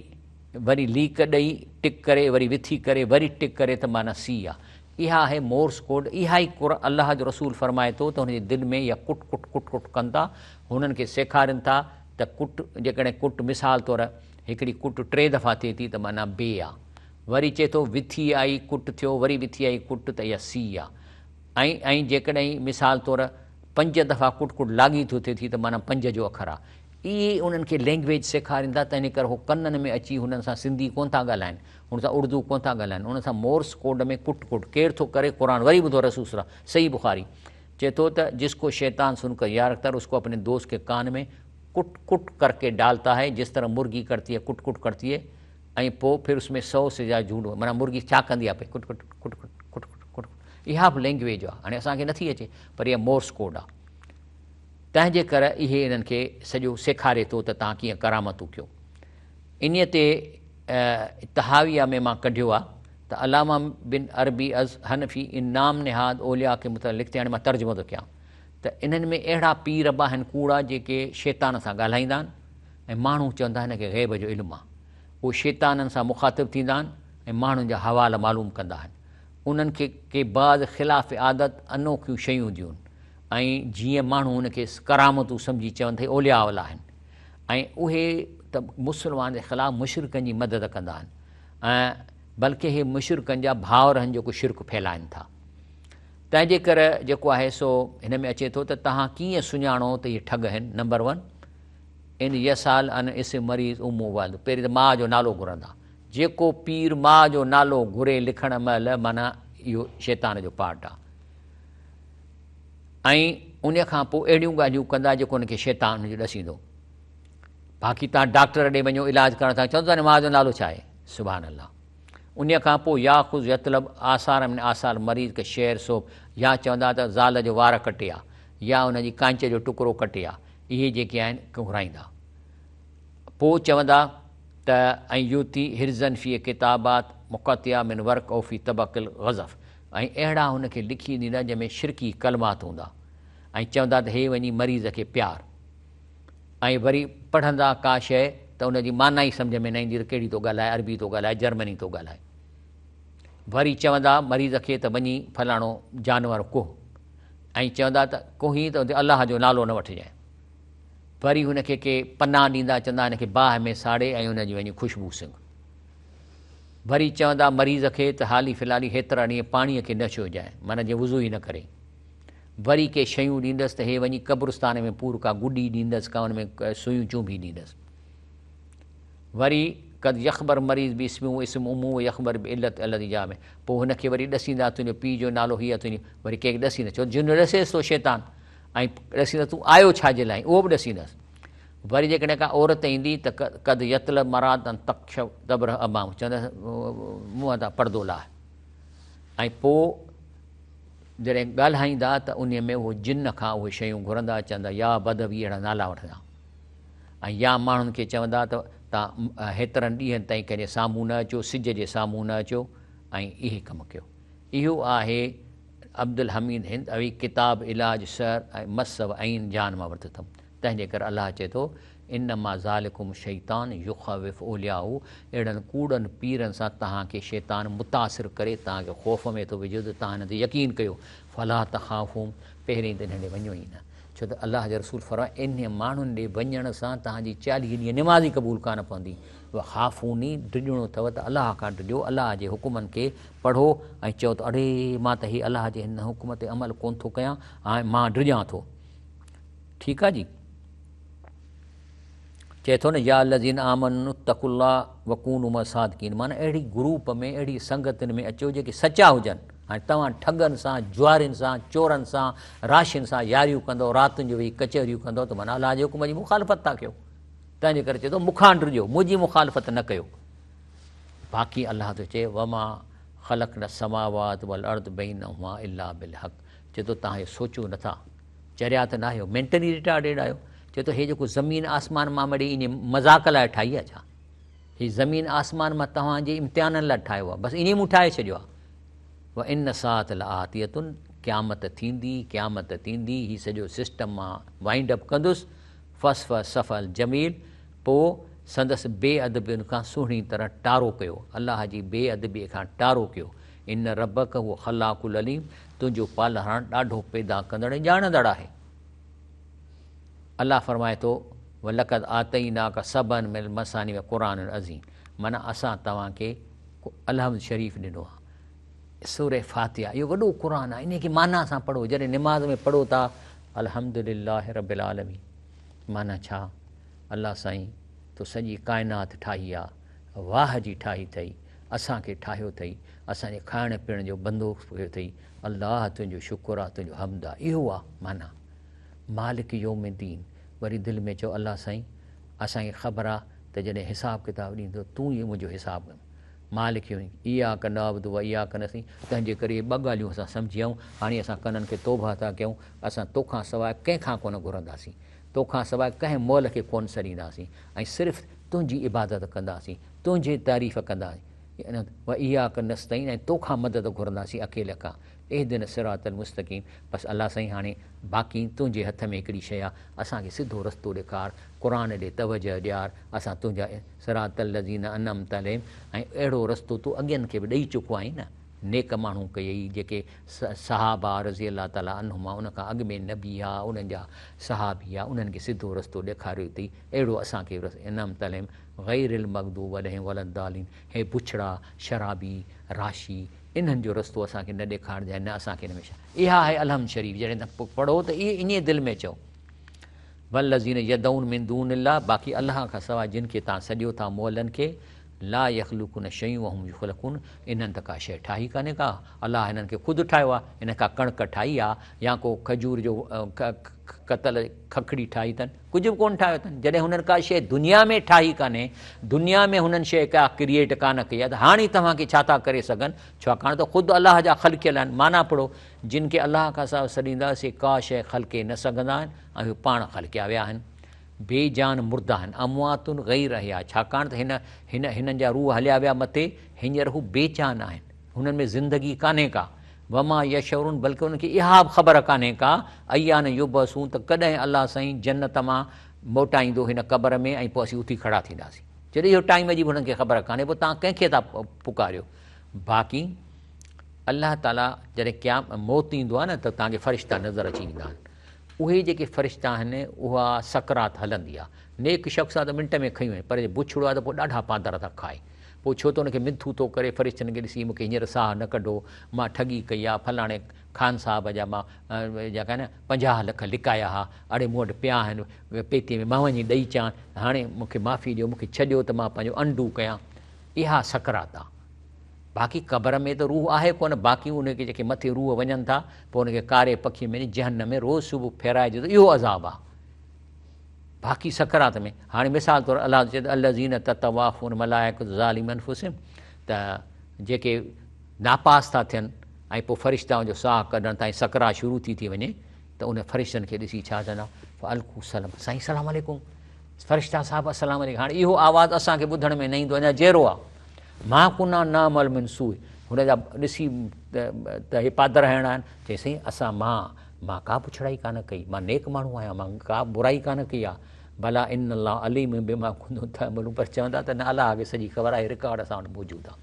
وري ليڪ ڏئي ٽڪ ڪري وري وٿي ڪري وري ٽڪ ڪري ته معنيٰ سي آ. اها آهي مورس ڪوڊ اها ئي قر الله جو رسول فرمائي ٿو ته هن جي دل ۾ اها ڪٽ ڪٽ ڪٽ ڪٽ ڪن ٿا هنن کي سيکارين ٿا ته ڪٽ جيڪڏهن ڪٽ مثال طور هڪڙي ڪٽ ٽي دفعا ٿئي ٿي ته معنيٰ بي آ وري چئي ٿو وٿي آئي ڪٽ ٿيو وري وٿي آئي ڪٽ ته اها سي آ ۽ ۽ جيڪڏهن مثال طور پنج دفعا ڪٽ ڪٽ لاڳيتو ٿئي ٿي ته معنيٰ پنج جو اکر آ. اهي انهن کي لينگويج سيکارين ٿا تنهن ڪري هو ڪنن ۾ اچي هنن سان سنڌي ڪونه ٿا ڳالهائن هن سان اردو ڪونه ٿا ڳالهائن انهن سان مورس ڪوڊ ۾ ڪٽ ڪٽ ڪير ٿو ڪري قرآن وري ٻڌو رسول صلي الله صحيح بخاري چئي ٿو ته جس ڪو شيطان سن ڪر ياد رکتا اس ڪو اپني دوست ڪي ڪان ۾ ڪٽ ڪٽ ڪر ڪي ڊالتا هي جس طرح مرغي ڪرتي هي ڪٽ ڪٽ ڪرتي هي ۽ پوء پھر اس ۾ سو سي زياده جھوٽ معنيٰ مرغي ڇا ڪندي آ پئي ڪٽ ڪٽ ڪٽ ڪٽ ڪٽ ڪٽ ڪٽ ڪٽ اها به لينگويج آهي. هاڻي اسان کي نٿي اچي پر اها مورس ڪوڊ آهي. تنهن جي ڪري اهي انهن کي سڄو سيکاري ٿو ته توهان ڪيئن ڪرامتون ڪيو. انهيء تي طحاويه ۾ مان ڪڍيو آهي ته علامه بن عربي از حنفي ان نام نهاد اولياء کي متعلق لکتي هاڻي مان ترجمو ٿو ڪيان ته انهن ۾ اهڙا پير به آهن ڪوڙا جيڪي شيطان سان ڳالهائيندا آهن ۽ ماڻهو چوندا آهن هن کي غيب جو علم آهي. اهي شيطانن سان مخاطب ٿيندا آهن ۽ ماڻهن جا حوال معلوم ڪندا آهن. انهن کي ڪي بعض خلاف عادت انوکيون شيون هونديون آهن ۽ جيئن ماڻهو ان کي ڪرامتون سمجهي چون ته هي اولياء الله آهن ۽ اهي ته مسلمان جي خلاف مشرڪن جي مدد ڪندا آهن ۽ بلڪه هي مشرڪن جا ڀائر آهن جيڪو شرڪ ڦهلائن ٿا. تنهن جي ڪري جيڪو آهي سو هن ۾ اچي ٿو ته توهان ڪيئن سڃاڻو ته اهي ٺڳ آهن نمبر ون ان يسال ان اسم مريض امه والد پهرين ته ماء جو نالو گهرندا جيڪو پير ماء جو نالو گهري لکڻ مهل معنيٰ اهو شيطان جو پارٽ آهي ۽ ان کان پوء اهڙيون ڳالهيون ڪندا جيڪو ان کي شيطان ان جو ڏسيندو باقي تان ڊاڪٽر ڏي وڃو علاج ڪرڻ تان چوندو تان ماء جو نالو ڇا آهي سبحان الله ان کان پوء ياخذ يطلب آثار من آثار مريض ڪه شعر صوب يا چوندا ته زال جو وار ڪٽي آ يا ان جي ڪانچ جو ٽڪرو ڪٽي آ اهي جيڪي آهن گهرائيندا پوء چوندا ته ۽ يوتي حرزن في ڪتابات مقطعه من ورق او في طبق الغزف ۽ اهڙا هن کي لکي ڏيندا جنهن ۾ شرڪي ڪلمات هوندا ۽ چوندا ته هي وڃي مريض کي پيار ۽ وري پڙهندا ڪا شيء ته ان جي معنيٰ ئي سمجهه ۾ نه ايندي ته ڪهڙي ٿو ڳالهائي عربي ٿو ڳالهائي جرمني ٿو ڳالهائي وري چوندا مريض کي ته وڃي فلاڻو جانور ڪهه ۽ چوندا ته ڪهين ته الله جو نالو نه وٺجانء وري هن کي ڪي پنا ڏيندا چوندا هن کي باهه ۾ ساڙي ۽ ان جي وڃي خوشبو سنگهه. وري چوندا مريض کي ته حالي فلالي هيترا ڏينهن پاڻيء کي نه ڇهجانء معنيٰ جيئن وضو ئي نه ڪري. وري ڪي شيون ڏيندس ته هي وڃي قبرستان ۾ پور ڪا گڏي ڏيندس ڪا ان ۾ سويون چونڀي ڏيندس. وري قد يخبر مريض باسمه و اسم امه و يخبر بعلت الذي جاء به پوء هن کي وري ڏسيندا تنهنجو پيء جو نالو هي آهي تنهنجي وري ڪنهن کي ڏسيندس ڇو جن ڏسيس ٿو شيطان ۽ ڏسيندس تون آيو ڇا جي لاء اهو به ڏسيندس. وري جيڪڏهن ڪا عورت ايندي ته قد يطلب مرات ان تڪشف دبره امام چوندس منهن تان پردو لاهه ۽ پوء جڏهن ڳالهائيندا ته انهي ۾ اهو جن کان اهي شيون گهرندا چوندا يا بدوي اهڙا نالا وٺندا ۽ يا ماڻهن کي چوندا ته تان هيترن ڏينهن تائين ڪنهن جي سامهون نه اچو سج جي سامهون نه اچو ۽ اهي ڪم ڪيو اهو آهي عبدالحميد هندوي ڪتاب علاج سحر ۽ مس و عين جان مان ورتو اٿم. تنهن جي ڪري الله چئي ٿو، انما ذالڪم الشيطان يخوف اولياءه اهڙن ڪوڙن پيرن سان توهان کي شيطان متاثر ڪري توهان کي خوف ۾ ٿو وجهي ته توهان هنن تي يقين ڪيو، فلا تخافوهم پهرين ته انهن ڏي وڃو ئي نه، ڇو ته الله جي رسول فرمايو، انهن ماڻهن ڏي وڃڻ سان توهان جي 40 ڏينهن نماز ئي قبول ڪانه پوندي، وخافوني ڊڄڻو اٿو ته الله کان ڊڄو، الله جي حڪمن کي پڙهو ۽ چئو ته اڙي مان ته هي الله جي هن حڪم تي عمل ڪونه ٿو ڪيان ۽ مان ڊڄان ٿو. ٺيڪ آ جي. چئي ٿو نه يا الذين آمنوا اتقوا الله وڪونوا مع الصادقين معنيٰ اهڙي گروپ ۾ اهڙي سنگتن ۾ اچو جيڪي سچا هجن. هاڻي توهان ٺڳن سان، جوارين سان، چورن سان، راشين سان ياريون ڪندؤ، راتن جو ويهي ڪچهريون ڪندؤ ته معنيٰ الله جي حڪم جي مخالفت ٿا ڪيو. تنهن جي ڪري چئي ٿو مون کان ڊڄو، منهنجي مخالفت نه ڪيو. باقي الله ٿو چئي وما خلقنا السماوات والارض بينهما الا بالحق چئي ٿو توهان اهو سوچو نٿا چريا ته ناهيو مينٽلي ريٽارڊيڊ آهيو چئي ٿو هي جيڪو زمين آسمان مان مڙئي انهي مذاق لاء ٺاهي آهي ڇا هي زمين آسمان مان توهان جي امتحانن لاء ٺاهيو آهي بس انهي مون ٺاهي ڇڏيو آهي وان الساعة لآتية قيامت ٿيندي قيامت ٿيندي هي سڄو سسٽم مان وائنڊ اپ ڪندس فاصفح الصفح الجميل پوء سندس بي ادبين کان سهڻي طرح ٽارو ڪيو، الله جي بي ادبيء کان ٽارو ڪيو، ان ربک هو الخلاق العليم، تنهنجو پالڻهار ڏاڍو پيدا ڪندڙ ۽ ڄاڻندڙ آهي. الله فرمائي ٿو، ولقد آتيناک سبعا من المثاني وقرآن عظيم معنيٰ اسان توهان کي الحمد شريف ڏنو آهي، سورة فاتحه اهو وڏو قرآن آهي، انهي کي معنيٰ سان پڙهو، جڏهن نماز ۾ پڙهو ٿا الحمد لله رب العالمين معنيٰ ڇا؟ الله سائين تو سڄي ڪائنات ٺاهي آ، واهه جي ٺاهي ٿئي، اسان کي ٺاهيو ٿئي، اسان جي کائڻ پيئڻ جو بندوبست ڪيو ٿئي، الله تنهنجو شڪر آ، تنهنجو حمد آ، اهو آ معنيٰ مالڪ يوم الدين، وري دل ۾ چئو الله سائين اسان کي خبر آ ته جڏهن حساب ڪتاب ڏيندو تون ئي منهنجو حساب ڪندين. مالڪ يوم اياڪ نعبد و اياڪ نستعين تنهن جي ڪري اهي ٻه ڳالهيون اسان سمجهي آيون، هاڻي اسان ڪنن کي توبهه ٿا ڪيون، اسان توکان سواء ڪنهن کان ڪونه گهرنداسين، توکان سواء ڪنهن مئل کي ڪونه سڏينداسين ۽ صرف تنهنجي عبادت ڪنداسين، تنهنجي تعريف ڪنداسين، و اياڪ نستعين ۽ توکان مدد گهرنداسين اڪيلي کان، اهدنا الصراط المستقيم بس الله سائين هاڻي باقي تنهنجي هٿ ۾ هڪڙي شيء آ، اسان کي سڌو رستو ڏيکار، قرآن ڏي توجهه ڏيار، اسان تنهنجا صراط الذين انعمت عليهم ۽ اهڙو رستو تون اڳين کي به ڏئي چڪو آهين نه، نيڪ ماڻهو ڪيئي جيڪي صحابه رضي الله تعالٰي عنهما ان کان اڳ ۾ نبي ها انهن جا صحابي ها انهن کي سڌو رستو ڏيکاريو اٿئي اهڙو اسان کي به انعمت عليهم غير المغضوب عليهم ولا الضالين هي بڇڙا، شرابي، راشي انهن جو رستو اسان کي نه ڏيکارجانء نه اسان کي ان ۾ اها آهي الحمد شريف جڏهن توهان پڙهو ته ائين دل ۾ چئو. والذين يدعون من دون الله باقي الله کان سواء جن کي توهان سڏيو ٿا مئلن کي، لا يخلقون شيئا وهم يخلقون انهن ته ڪا شيء ٺاهي ڪانهي ڪا، الله هنن کي خود ٺاهيو آهي، انهن ڪا ڪڻڪ ٺاهي آهي يا ڪو کجور جو ڪتل ککڙي ٺاهي اٿن، ڪجهه به ڪونه ٺاهيو اٿن، جڏهن هنن ڪا شيء دنيا ۾ ٺاهي ڪانهي، دنيا ۾ هنن شيء ڪا ڪريئيٽ ڪانه ڪئي آهي ته هاڻي توهان کي ڇا ٿا ڪري سگهن، ڇاڪاڻ ته خود الله جا خلقيل آهن، معنيٰ پڙهو، جن کي الله کان سواء سڏيندا سي ڪا شيء خلقي نه سگهندا آهن ۽ هو پاڻ خلقيا ويا آهن. بي جان مردا آهن، اموات غير احياء، ڇاڪاڻ ته هن هن هنن جا روح هليا ويا مٿي، هينئر هو بي جان آهن، هنن ۾ زندگي ڪانهي ڪا. وما يشعرون بلڪه انهن کي اها به خبر ڪانهي ڪا، ايان يبعثون ته ڪڏهن الله سائين جنت مان موٽائيندو هن قبر ۾ ۽ پوء اسين اٿي کڙا ٿينداسين. جڏهن اهو ٽائيم جي به هنن کي خبر ڪانهي پوء توهان ڪنهن کي ٿا پڪاريو. باقي الله تعاليٰ جڏهن قيام موت ايندو آهي نه ته توهان کي فرشتا نظر اچي ويندا آهن. اهي جيڪي فرشتا آهن اها سڪرات هلندي آهي. نيڪ شخص آهي ته منٽ ۾ کنيو وڃي پر جي بڇڙو آهي ته پوء ڏاڍا پادر ٿا کائي. پوء ڇو ته ان کي منٿون ٿو ڪري فرشتن کي ڏسي مون کي هينئر ساهه نه ڪڍو مان ٺڳي ڪئي آهي فلاڻي خان صاحب جا مان جيڪا نه 50 لک لڪايا ها اڙي مون وٽ پيا آهن پيتي ۾ مان وڃي ڏئي اچان هاڻي مون کي معافي ڏيو مون کي ڇڏيو ته مان پنهنجو انڊو ڪيان. اها سڪرات آهي. باقي قبر ۾ ته روح آهي ڪونه، باقي ان کي جيڪي مٿي روح وڃن ٿا، پوء ان کي ڪاري پکي ۾ جهنم ۾ روز صبح ڦيرائجي ٿو، اهو عذاب آهي. باقي سڪرات ۾ هاڻي مثال طور الله چئي ٿو الذين تتوافون الملائڪة ظالمي انفسهم ته جيڪي ناپاس ٿا ٿين ۽ پوء فرشتا ان جو ساهه ڪڍڻ تائين سڪرات شروع ٿي ٿي وڃي ته ان فرشتن کي ڏسي ڇا چوندا فالقوا سلام سائين سلام عليڪم فرشتا صاحب السلام عليڪم هاڻي اهو آواز اسان کي ٻڌڻ ۾ نه ايندو اڃا جيئرو آ ما ڪنا نعمل من سوء هن جا ڏسي ته هي پادر هڻڻا آهن چئي سائين اسان مان مان ڪا بڇڙائي ڪانه ڪئي مان نيڪ ماڻهو آهيان مان ڪا برائي ڪانه ڪئي آ بلا ان الله عليم بما ڪنتم تعملون پر چوندا ته نه الله کي سڄي خبر آهي رڪارڊ اسان وٽ موجود آ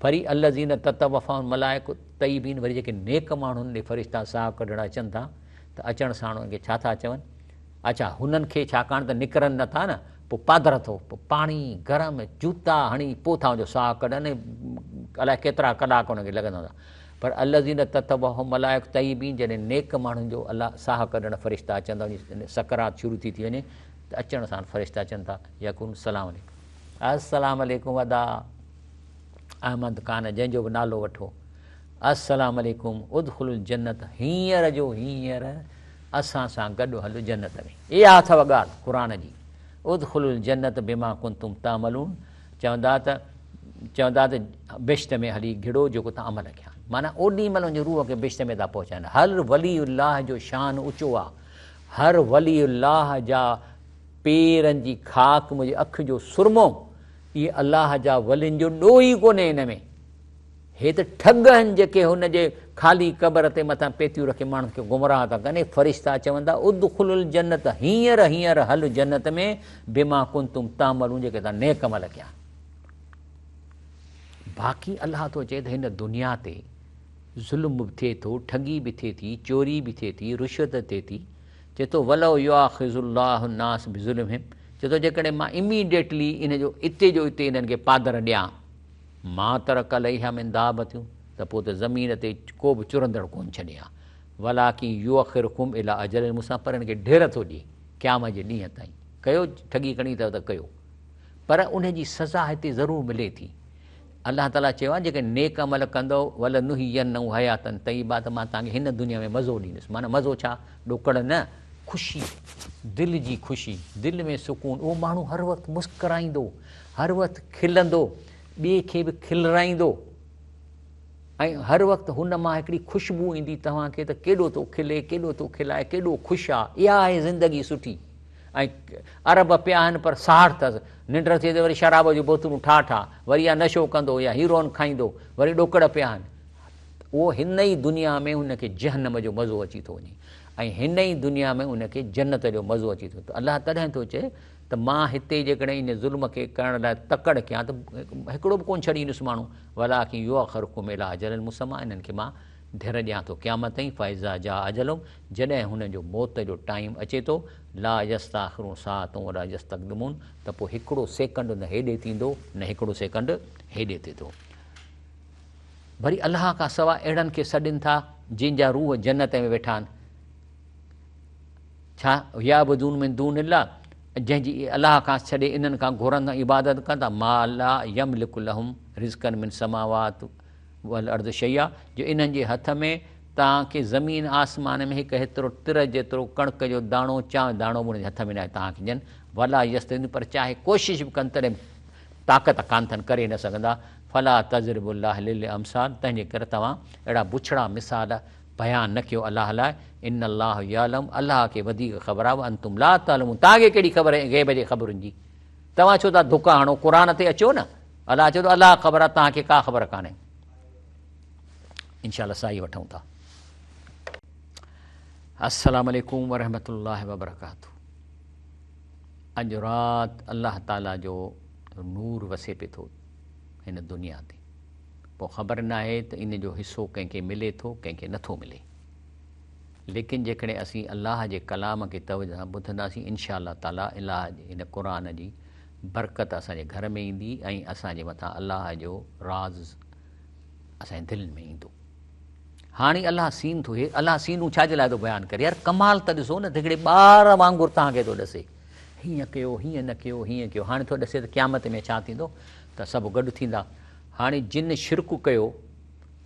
وري الذين تتوفاهم الملائڪة طيبين وري جيڪي نيڪ ماڻهن ڏي فرشتا ساهه ڪڍڻ اچن ٿا ته اچڻ ساڻ انهن کي ڇا ٿا چون اڇا هنن کي ڇاڪاڻ ته نڪرن نه ٿا نه پوء پادر اٿو پوء پاڻي گرم جوتا هڻي پوء ٿا ان جو ساهه ڪڍن ۽ الائي ڪيترا ڪلاڪ انهن کي لڳندا هوندا پر الذين تتوفاهم الملائڪة طيبين جڏهن نيڪ ماڻهن جو الله ساهه ڪڍڻ فرشتا اچن ٿا وڃي سڪرات شروع ٿي ٿي وڃي ته اچڻ سان فرشتا اچن ٿا يقولون السلام عليڪم السلام عليڪم ادا احمد خان جنهن جو به نالو وٺو السلام عليڪم ادخلوا الجنت هينئر جو هينئر اسان سان گڏ هل جنت ۾. اها اٿو ڳالهه قرآن جي. ادخلوا الجنت بما ڪنتم تعملون چوندا ته چوندا ته بهشت ۾ هلي گهڙو جيڪو توهان عمل ڪيا. معنيٰ اوڏي مهل ان جي روح کي بهشت ۾ ٿا پهچائن. هر ولي الله جو شان اوچو آ. هر ولي الله جا پيرن جي خاڪ منهنجي اک جو سرمو اهي الله جا ولين جو ڏوهه ئي ڪونهي ان ۾. هي ته ٺڳ آهن جيڪي هن جي خالي قبر تي مٿان پيتيون رکي ماڻهن کي گمراهه ٿا ڪن. اي فرشتا چوندا ادخلوا الجنة هينئر هينئر هل جنت ۾ بما ڪنتم تعملون جيڪي توهان نيڪ عمل ڪيا. باقي الله ٿو چئي ته هن دنيا تي ظلم به ٿئي ٿو، ٺڳي به ٿئي ٿي، چوري به ٿئي ٿي، رشوت ٿئي ٿي، چئي ٿو ولو يؤاخذ الله الناس بظلمهم چئي ٿو جيڪڏهن مان اميڊيٽلي ان جو اتي جو اتي انهن کي پادر ڏيان ما ترڪ عليها من دابة ته پوء ته زمين تي ڪو به چرندڙ ڪونه ڇڏي ها ولڪن يؤخرڪم الي اجل مسميٰ پر ان کي ڍير ٿو ڏئي قيامت جي ڏينهن تائين ڪيو ٺڳي ڪڻي اٿو ته ڪيو پر ان جي سزا هتي ضرور ملي ٿي الله تعاليٰ چيو آهي جيڪي نيڪ عمل ڪندؤ ولنحيينهم حياة طيبة ته مان توهان کي هن دنيا ۾ مزو ڏيندس معنيٰ مزو ڇا ڏوڪڙ نه خوشي دل جي خوشي دل ۾ سڪون اهو ماڻهو هر وقت مسڪرائيندو هر وقت کلندو. ٻئي کي به کلرائيندو ۽ هر وقت هن مان هڪڙي خوشبو ايندي توهان کي ته ڪيڏو ٿو کلي، ڪيڏو ٿو کلائي، ڪيڏو خوش آ. اها آهي زندگي سٺي. ۽ ارب پيا آهن پر ساڙ اٿس. ننڊ ٿئي ته وري شراب جون بوتلون ٺاهه ٺاهه، وري يا نشو ڪندو يا هيروئن کائيندو، وري ڏوڪڙ پيا آهن. اهو هن ئي دنيا ۾ هن کي جهنم جو مزو اچي ٿو وڃي ۽ هن ئي دنيا ۾ ان کي جنت جو مزو اچي ٿو. ته الله تڏهن ٿو چئي ته مان هتي جيڪڏهن ان ظلم کي ڪرڻ لاء تڪڙ ڪيان ته هڪڙو به ڪونه ڇڏيندس ماڻهو، ولٰڪن يؤخرڪم اليٰ اجل مسميٰ انهن کي مان ڍر ڏيان ٿو قيامت تائين، فاذا جاء اجلهم جڏهن هنن جو موت جو ٽائيم اچي ٿو، لا يستاخرون ساعة ولا يستقدمون ته پوء هڪڙو سيڪنڊ نه هيڏي ٿيندو نه هڪڙو سيڪنڊ هيڏي ٿيندو. وري الله کان سواء اهڙن کي سڏين ٿا جن جا روح جنت ۾ ويٺا آهن. ڇا يعبدون من دون الله جنهن جي الله کان ڇڏي انهن کان گهرن ٿا عبادت ڪن ٿا ما لا يملڪ لهم رزقا من سماوات والارض شيئا جو انهن جي هٿ ۾ توهان کي زمين آسمان ۾ هڪ هيترو تر جيترو ڪڻڪ جو داڻو چانهه داڻو به انهن جي هٿ ۾ ناهي توهان کي ڏين ولا يستطيعون پر چاهي ڪوشش به ڪن تڏهن طاقت ڪانه اٿن ڪري نه سگهندا فلا تضربوا الله للامثال تنهن جي ڪري توهان اهڙا بڇڙا مثال بيان نه ڪيو الله لاء، ان الله يعلم الله کي وڌيڪ خبر آهي وانتم لا تعلمون توهان کي ڪهڙي خبر غيب جي خبرن جي توهان ڇو ٿا ڌڪا هڻو قرآن تي اچو نه الله چئي ٿو الله خبر آهي توهان کي ڪا خبر ڪانهي انشاء الله سائي وٺون ٿا السلام عليڪم ورحمة الله وبرڪاته اڄ رات الله تعالي جو نور وسي پي ٿو هن دنيا تي پوء خبر ناهي ته ان جو حصو ڪنهن کي ملي ٿو ڪنهن کي نٿو ملي. ليڪن جيڪڏهن اسين الله جي ڪلام کي توجه سان ٻڌنداسين انشاء الله تعالي الله جي هن قرآن جي برڪت اسان جي گهر ۾ ايندي ۽ اسان جي مٿان الله جو راز اسان جي دلين ۾ ايندو. هاڻي الله سين ٿو هي الله سينون ڇا جي لاء ٿو بيان ڪري يار ڪمال ته ڏسو نه هڪڙي ٻار وانگر توهان کي ٿو ڏسي هيئن ڪيو هيئن نه ڪيو هيئن ڪيو هاڻي ٿو ڏسي ته قيامت ۾ ڇا ٿيندو ته سڀ گڏ ٿيندا هاڻي جن شرڪ ڪيو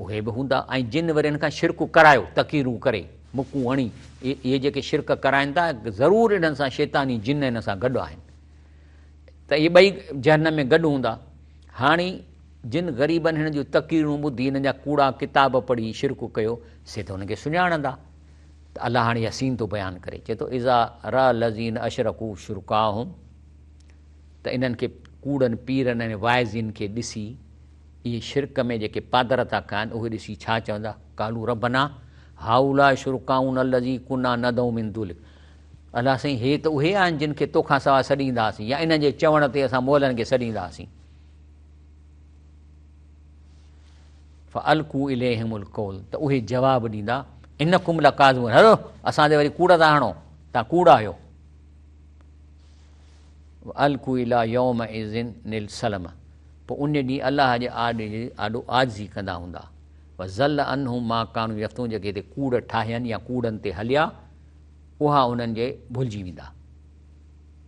اهي به هوندا ۽ جن وري هن کان شرڪ ڪرايو، تقريرون ڪري، مڪون هڻي، اهي جيڪي شرڪ ڪرائن ٿا ضرور انهن سان شيطاني جن هن سان گڏ آهن ته اهي ٻئي جهنم ۾ گڏ هوندا. هاڻي جن غريبن هن جون تقريرون ٻڌي هنن جا ڪوڙا ڪتاب پڙهي شرڪ ڪيو سي ته هن کي سڃاڻندا ته الله هاڻي اها سين ٿو بيان ڪري چئي ٿو اذا را الذين اشرڪوا شرڪاهم ته انهن کي ڪوڙن پيرن ۽ واعظين کي ڏسي اهي شرڪ ۾ جيڪي پادر ٿا کائن اهي ڏسي ڇا چوندا، قالوا ربنا هؤلاء شرڪاؤنا الذي ڪنا ندعو من دونڪ الله سائين هي ته اهي آهن جن کي توکان سواء سڏيندا هئاسين يا انهن جي چوڻ تي اسان مئلن کي سڏيندا هئاسين. فالقوا اليهم القول ته اهي جواب ڏيندا انڪم لڪاذبون هلو اسان تي وري ڪوڙ ٿا هڻو تان ڪوڙ آهيو. والقوا الي يومئذ السلم پوء ان ڏينهن الله جي آڏو عاجزي ڪندا هوندا. وضل عنهم ما ڪانوا يفترون جيڪي هتي ڪوڙ ٺاهين يا ڪوڙن تي هليا اها انهن جي ڀلجي ويندا.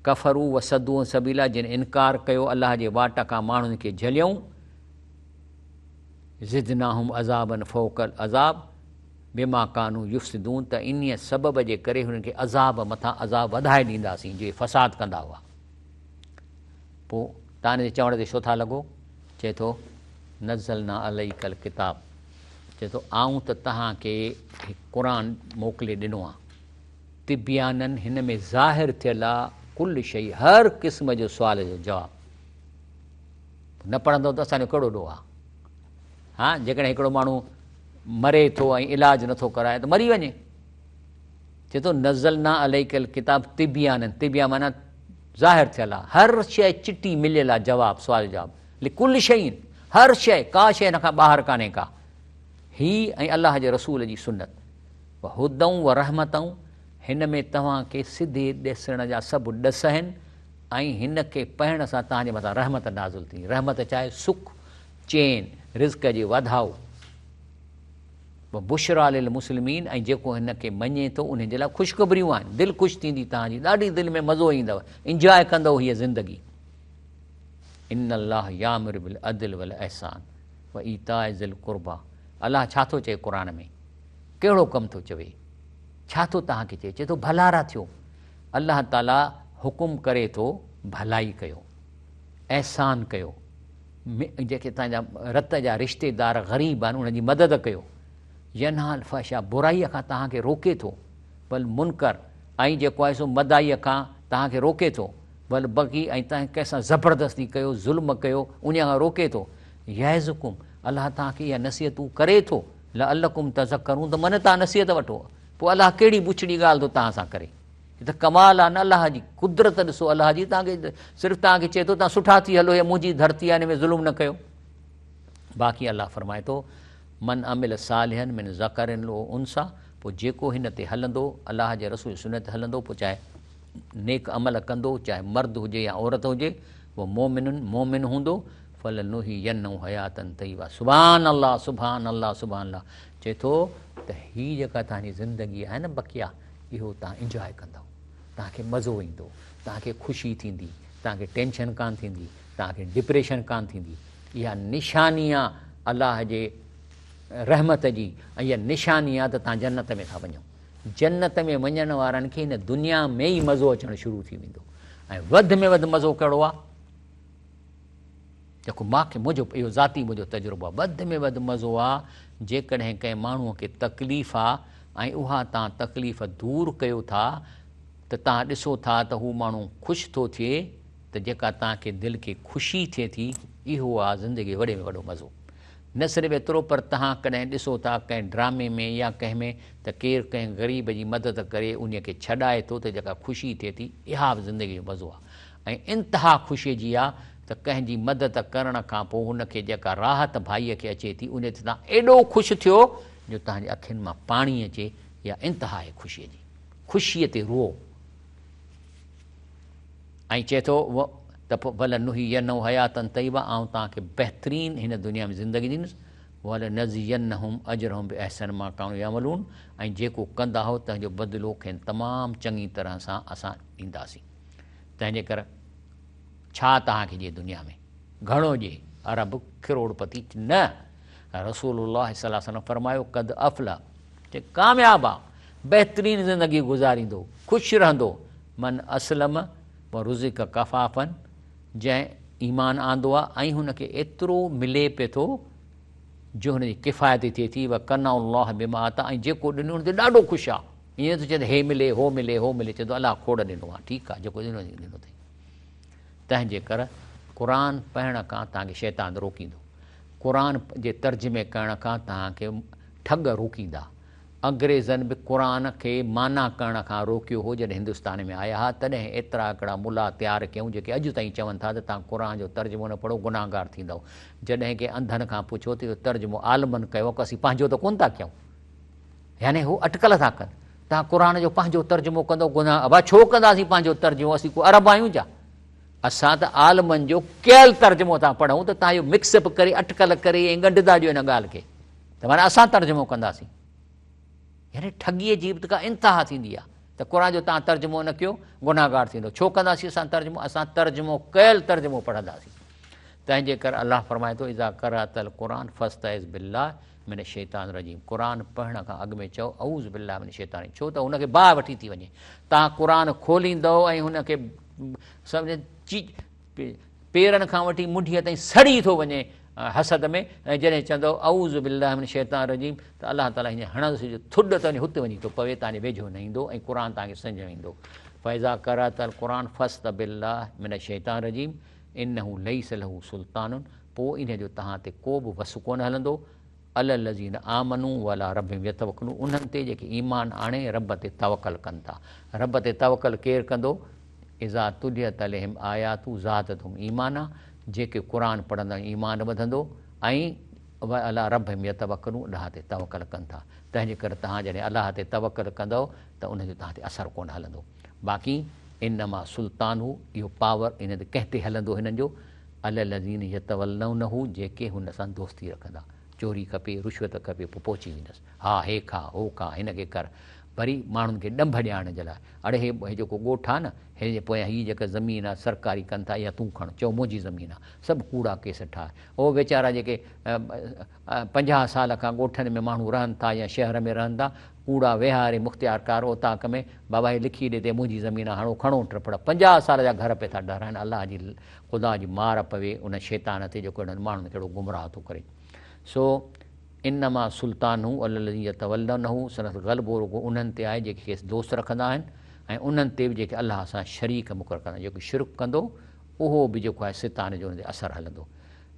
ڪفروا وصدوا عن سبيل الله جن انڪار ڪيو الله جي واٽ کان ماڻهن کي جهليائون. زدناهم عذابا فوق العذاب بما ڪانوا يفسدون ته انهيء سبب جي ڪري هنن کي عذاب مٿان عذاب وڌائي ڏينداسين جو اهي فساد ڪندا هئا. پوء تان جي چوڻ تي ڇو ٿا لڳو؟ چئي ٿو، نزلنا عليک الڪتاب چئي ٿو آئون ته توهان کي هي قرآن موڪلي ڏنو آهي. تبيانا هن ۾ ظاهر ٿيل آ ڪل شيء هر قسم جو سوال جو جواب. نه پڙهندو ته اسان جو ڪهڙو ڏوهه آ؟ ها جيڪڏهن هڪڙو ماڻهو مري ٿو ۽ علاج نٿو ڪرائي ته مري وڃي. چئي ٿو نزلنا عليک الڪتاب تبيانا تبيان معنيٰ ظاهر ٿيل آ هر شيء چٽي مليل آ جواب سوال جواب لڪل شيء هر شيء ڪا شيء هن کان ٻاهر ڪانهي ڪا هي ۽ الله جي رسول جي سنت وهدًا ورحمة هن ۾ توهان کي سڌي ڏسڻ جا سڀ ڏس آهن ۽ هن کي پڙهڻ سان توهان جي مٿان رحمت نازل ٿيندي رحمت ڇا آهي سک چين رزق جي واڌائو وبشريٰ للمسلمين ۽ جيڪو هن کي مڃي ٿو انهن جي لاء خوشخبريون آهن دل خوش ٿيندي توهان جي ڏاڍي دل ۾ مزو ايندو انجواء ڪندو هيء زندگي ان الله يامر بالعدل والاحسان وايتاء ذي القربى الله ڇا ٿو چئي قرآن ۾ ڪهڙو ڪم ٿو چوي ڇا ٿو توهان کي چئي چئي ٿو ڀلارا ٿيو الله تعالي حڪم ڪري ٿو ڀلائي ڪيو احسان ڪيو. جيڪي توهان جا رت جا رشتيدار غريب آهن انهن جي مدد ڪيو. ينهي عن الفحشاء برائيء کان توهان کي روڪي ٿو. والمنڪر ۽ جيڪو آهي سو مدائيء کان توهان کي روڪي ٿو. والبغي ۽ توهان ڪنهن سان زبردستي ڪيو، ظلم ڪيو، انهيء کان روڪي ٿو. يعظڪم الله توهان کي اها نصيحتون ڪري ٿو. لعلڪم تذڪرون ته من توهان نصيحت وٺو. پوء الله ڪهڙي بڇڙي ڳالهه ٿو توهان سان ڪري. هي ته ڪمال آهي نه الله جي قدرت ڏسو الله جي توهان کي صرف توهان کي چئي ٿو توهان سٺا ٿي هلو هي منهنجي ڌرتي آهي هن ۾ ظلم نه ڪيو. باقي الله فرمائي ٿو من عمل صالحا من ذڪر او انثيٰ پوء جيڪو هن تي هلندو الله جي رسول جي سنت تي هلندو پوء چاهي نيڪ عمل ڪندو چاهي مرد هجي يا عورت هجي اهو مؤمن مؤمن هوندو فلنحيينه حياة طيبه سبحان الله سبحان الله سبحان الله چئي ٿو ته هي جيڪا توهان جي زندگي آهي نه بقيه اهو توهان انجواء ڪندؤ، توهان کي مزو ايندو، توهان کي خوشي ٿيندي، توهان کي ٽينشن ڪانه ٿيندي، توهان کي ڊپريشن ڪانه ٿيندي. اها نشاني آ الله جي رحمت جي ۽ اها نشاني آ ته توهان جنت ۾ ٿا وڃو. جنت ۾ وڃڻ وارن کي هن دنيا ۾ ئي مزو اچڻ شروع ٿي ويندو ۽ وڌ ۾ وڌ مزو ڪهڙو آ؟ جيڪو مان کي منهنجو اهو ذاتي منهنجو تجربو آهي وڌ ۾ وڌ مزو آ جيڪڏهن ڪنهن ماڻهوء کي تڪليف آ ۽ اها توهان تڪليف دور ڪيو ٿا ته توهان ڏسو ٿا ته هو ماڻهو خوش ٿو ٿئي ته جيڪا توهان کي دل کي خوشي ٿئي ٿي اهو آ زندگي جو وڏي ۾ وڏو مزو نه صرف ايترو پر توهان ڪڏهن ڏسو ٿا ڪنهن ڊرامي ۾ يا ڪنهن ۾ ته ڪير ڪنهن غريب جي مدد ڪري انهي کي ڇڏائي ٿو ته جيڪا خوشي ٿئي ٿي اها به زندگي جو مزو آ ۽ انتها خوشي جي آ ته ڪنهن جي مدد ڪرڻ کان پوء هن کي جيڪا راحت ڀائيء کي اچي ٿي انهي تي توهان ايڏو خوش ٿيو جو توهان جي اکين مان پاڻي اچي اها انتها آهي خوشيء جي. خوشيء تي روئو. ۽ چئي ٿو ته پوء ولنحيينه حياة طيبه آئون توهان کي بهترين هن دنيا ۾ زندگي ڏيندس ولنجزينهم اجرهم باحسن ما ڪانوا يعملون ۽ جيڪو ڪندا هئو تنهن جو بدلو کين تمام چڱي طرح سان اسان ڏينداسين. تنهن جي ڪر ڇا توهان کي جي دنيا ۾ گهڻو ڏي ارب ڪروڙ پتي نه رسول الله صلي الله عليه وسلم فرمايو قد افلح چي ڪامياب آ بهترين زندگي گذاريندو خوش رهندو من اسلم و رزق ڪفافا جنهن ايمان آندو آ ۽ هن کي ايترو ملي پي ٿو جو هن جي ڪفايت ٿئي ٿي و قنع الله بما عطا ۽ جيڪو ڏنو ان تي ڏاڍو خوش آ ائين نه ٿو چئي ته هي ملي، هو ملي، هو ملي، چئي ٿو الله کوڙ ڏنو آهي، ٺيڪ آهي، جيڪو ڏنو اٿئي ڏنو اٿئي. تنهن جي ڪر قرآن پڙهڻ کان توهان کي شيطان روڪيندو. قرآن جي ترجمي ڪرڻ کان توهان کي ٺڳ روڪيندا. انگريزن به قرآن کي معنيٰ ڪرڻ کان روڪيو هو جڏهن هندستان ۾ آيا ها تڏهن ايترا هڪڙا ملا تيار ڪيائون جيڪي اڄ تائين چون ٿا ته توهان قرآن جو ترجمو نه پڙهو گناهگار ٿيندؤ. جڏهن ڪنهن انڌن کان پڇيو ته اهو ترجمو عالمن ڪيو آهي اسين پنهنجو ته ڪونه ٿا ڪيون. يعني هو اٽڪل ٿا ڪن توهان قرآن جو پنهنجو ترجمو ڪندو گناهه ابا ڇو ڪنداسين پنهنجو ترجمو اسين ڪو عرب آهيون ڇا اسان ته عالمن جو ڪيل ترجمو ٿا پڙهون ته توهان اهو مڪس اپ ڪري اٽڪل ڪري ۽ ڳنڍ ٿا ڏيو هن ڳالهه کي ته معنيٰ اسان ترجمو ڪنداسين يعني ٺڳيء جي به ڪا انتها ٿيندي آهي ته قرآن جو توهان ترجمو نه ڪيو گناهگار ٿيندو ڇو ڪنداسين اسان ترجمو اسان ترجمو ڪيل ترجمو پڙهنداسين تنهن جي ڪري الله فرمائي ٿو اذا قرأت القرآن فاستعذ بالله من الشيطان الرجيم قرآن پڙهڻ کان اڳ ۾ چئو اعوذ بالله من الشيطان الرجيم ڇو ته هن کي باهه وٺي ٿي وڃي توهان قرآن کوليندؤ ۽ هن کي پيرن کان وٺي منڍيء تائين سڙي ٿو وڃي حسد ۾ ۽ جڏهن چوندؤ اعوذ بالله من الشيطان الرجيم ته الله تعالي هن هڻندس جو ٿڏ ته وڃي هتي وڃي ٿو پوي توهان جي ويجهو نه ايندو ۽ قرآن توهان کي سمجهه ۾ ايندو فاذا قرأت القرآن فاستعذ بالله من الشيطان الرجيم انه ليس له سلطان پوء انهيء جو توهان تي ڪو به وس ڪونه هلندو، علي الذين آمنوا وعلي ربهم يتوڪلون انهن تي جيڪي ايمان آڻي رب تي توڪل ڪن ٿا. رب تي توڪل ڪير ڪندو؟ اذا تليت عليهم آياته زادتهم ايمانا جيڪي قرآن پڙهندا ايمان وڌندو ۽ وعلي ربهم يتوڪلون الله تي توڪل ڪن ٿا. تنهن جي ڪري توهان جڏهن الله تي توڪل ڪندؤ ته ان جو توهان تي اثر ڪونه هلندو. باقي انما سلطانه اهو پاور انهن تي ڪنهن تي هلندو هنن جو؟ علي الذين يتولونه جيڪي هن سان دوستي رکندا. چوري کپي، رشوت کپي پوء پهچي ويندس. ها هي کاء، هو کاء، هن کي ڪر. وري ماڻهن کي ڏنڀ ڏيارڻ جي لاء، اڙي هي هي جيڪو ڳوٺ آ نه، هن جي پويان هي جيڪا زمين آ سرڪاري ڪن ٿا اها تون کڻ، چئو منهنجي زمين آ. سڀ ڪوڙا ڪيس ٺاهه. اهو ويچارا جيڪي 50 سال کان ڳوٺن ۾ ماڻهو رهن ٿا يا شهر ۾ رهن ٿا، ڪوڙا ويهاري مختيارڪار اوطاق ۾، بابا هي لکي ڏي ته هي منهنجي زمين آ، هڻو کڻو ٽپڙ. 50 سال جا گهر پئي ٿا ڊهرائن. الله جي خدا جي مار پوي ان شيطان تي جيڪو اهڙن ماڻهن کي اهڙو گمراهه ٿو ڪري. سو انما سلطانه علي الذين يتولونه سندس غلبو رڳو انهن تي آهي جيڪي کيس دوست رکندا آهن ۽ انهن تي به جيڪي الله سان شريڪ مقرر ڪندا آهن جيڪو شرڪ ڪندو اهو به جيڪو آهي شيطان جو ان تي اثر هلندو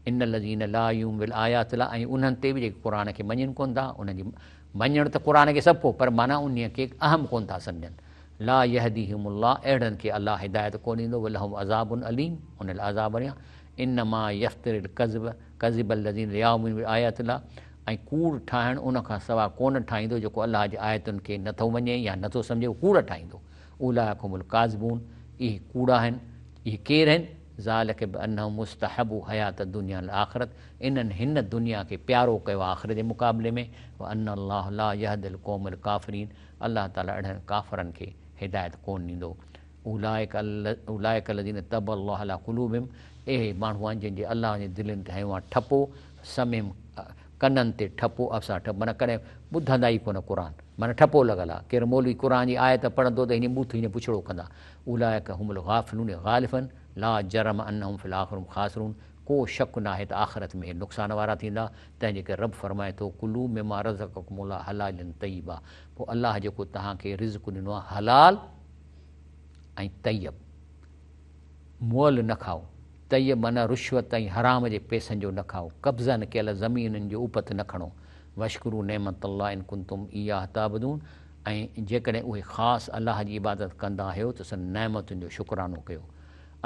ان الذين لا يؤمنون بالآيات الله ۽ انهن تي به جيڪي قرآن کي مڃين ڪونه ٿا انهن جي مڃڻ ته قرآن کي سڀ ڪو پر معنيٰ انهي کي اهم ڪونه ٿا سمجهن لا يهديهم الله اهڙن کي الله هدايت ڪونه ڏيندو ولهم عذاب اليم ان لاء عذاب وريان انما يفتري الڪذب ڪذب الذين لا يؤمنون بآيات الله ۽ ڪوڙ ٺاهڻ ان کان سوا ڪونه ٺاهيندو جيڪو الله جي آيتن کي نه ٿو مڃي يا نه ٿو سمجهي اهو ڪوڙ ٺاهيندو اولئک هم الڪاذبون اهي ڪوڙا آهن اهي ڪير آهن ذلک بانهم مستحبوا حيات الدنيا علي الاخرت انهن هن دنيا کي پيارو ڪيو آخرت جي مقابلي ۾ وان الله لا يهدي القوم الڪافرين الله تعالي اهڙن ڪافرن کي هدايت ڪونه ڏيندو اولئک اولئک الذين طبع الله علي قلوبهم اهي ماڻهو آهن جن جي الله جي دلين تي هنيو آهي ٺپو، سمعهم ڪنن تي ٺپو، ابصار ٺپو معنيٰ ڪڏهن ٻڌندا ئي ڪونه قرآن معنيٰ ٺپو لڳل آهي ڪير مولوي قرآن جي آيت پڙهندو ته هيئن ٻوٿ هيئن پڇڙو ڪندا اولئک هم الغافلون غالفن لا جرم انهم في الاخرة هم خاسرون ڪو شڪ ناهي ته آخرت ۾ اهي نقصان وارا ٿيندا تنهن جي ڪري رب فرمائي ٿو ڪلو مما رزقڪم الله حلالا طيبا پوء الله جيڪو توهان کي رزق ڏنو آهي حلال ۽ طيب مئل نه کائو، طيب معنيٰ رشوت ۽ حرام جي پئسن جو نه کائو، قبضن ڪيل زمينن جو اپت نه کڻو، واشڪروا نعمت الله ان ڪنتم اياه تعبدون ۽ جيڪڏهن اهي خاص الله جي عبادت ڪندا آهيو ته سندن نعمتن جو شڪرانو ڪيو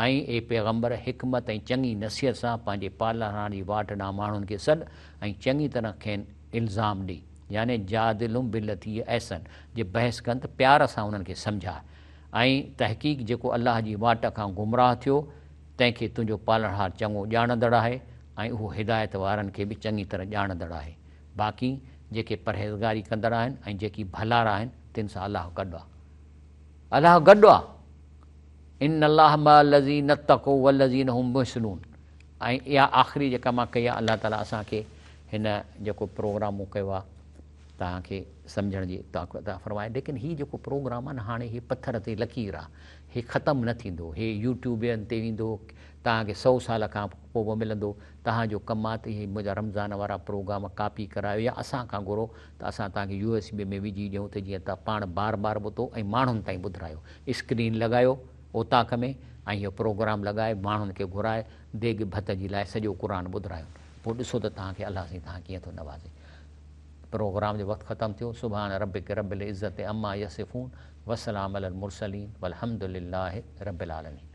۽ اي پيغمبر! حڪمت ۽ چڱي نصيحت سان پنهنجي پالڻهار جي واٽ ڏانهن ماڻهن کي سڏ ۽ چڱي طرح کين الزام ڏي. يعني جادلهم بالتي هي احسن، جي بحث ڪن ته پيار سان انهن کي سمجهاء ۽ تحقيق جيڪو الله جي واٽ کان گمراهه ٿيو تنهن کي تنهنجو پالڻهار چڱو ڄاڻندڙ آهي ۽ اهو هدايت وارن کي به چڱي طرح ڄاڻندڙ آهي باقي جيڪي پرهيزگاري ڪندڙ آهن ۽ جيڪي ڀلارا آهن تن سان الله گڏ آهي الله گڏ آهي ان الله مع الذين اتقوا والذين هم محسنون ۽ اها آخري جيڪا مان ڪئي آهي الله تعالي اسان کي هن جيڪو پروگرام مون ڪيو آهي توهان کي سمجهڻ جي طاقت عطا فرمائي ليڪن هي جيڪو پروگرام آهي نه هاڻي هي پٿر تي لڪير آهي هي ختم نه ٿيندو هي يوٽيوبين تي ايندو توهان کي سو سال کان پوء به ملندو توهان جو ڪم آهي ته هي منهنجا رمضان وارا پروگرام ڪاپي ڪرايو يا اسان کان گهرو ته اسان توهان کي يو ايس بي ۾ وجهي ڏيون ته جيئن توهان پاڻ بار بار ٻڌو ۽ ماڻهن تائين ٻڌرايو اسڪرين لڳايو اوطاق ۾ ۽ اهو پروگرام لڳائي ماڻهن کي گهرائي ديڳ ڀت جي لاء سڄو قرآن ٻڌرايو پوء ڏسو ته توهان کي الله سائين توهان ڪيئن ٿو نوازي. پروگرام جو وقت ختم ٿيو سبحان ربک رب العزت عما يصفون وسلام علي المرسلين والحمد لله رب العالمين.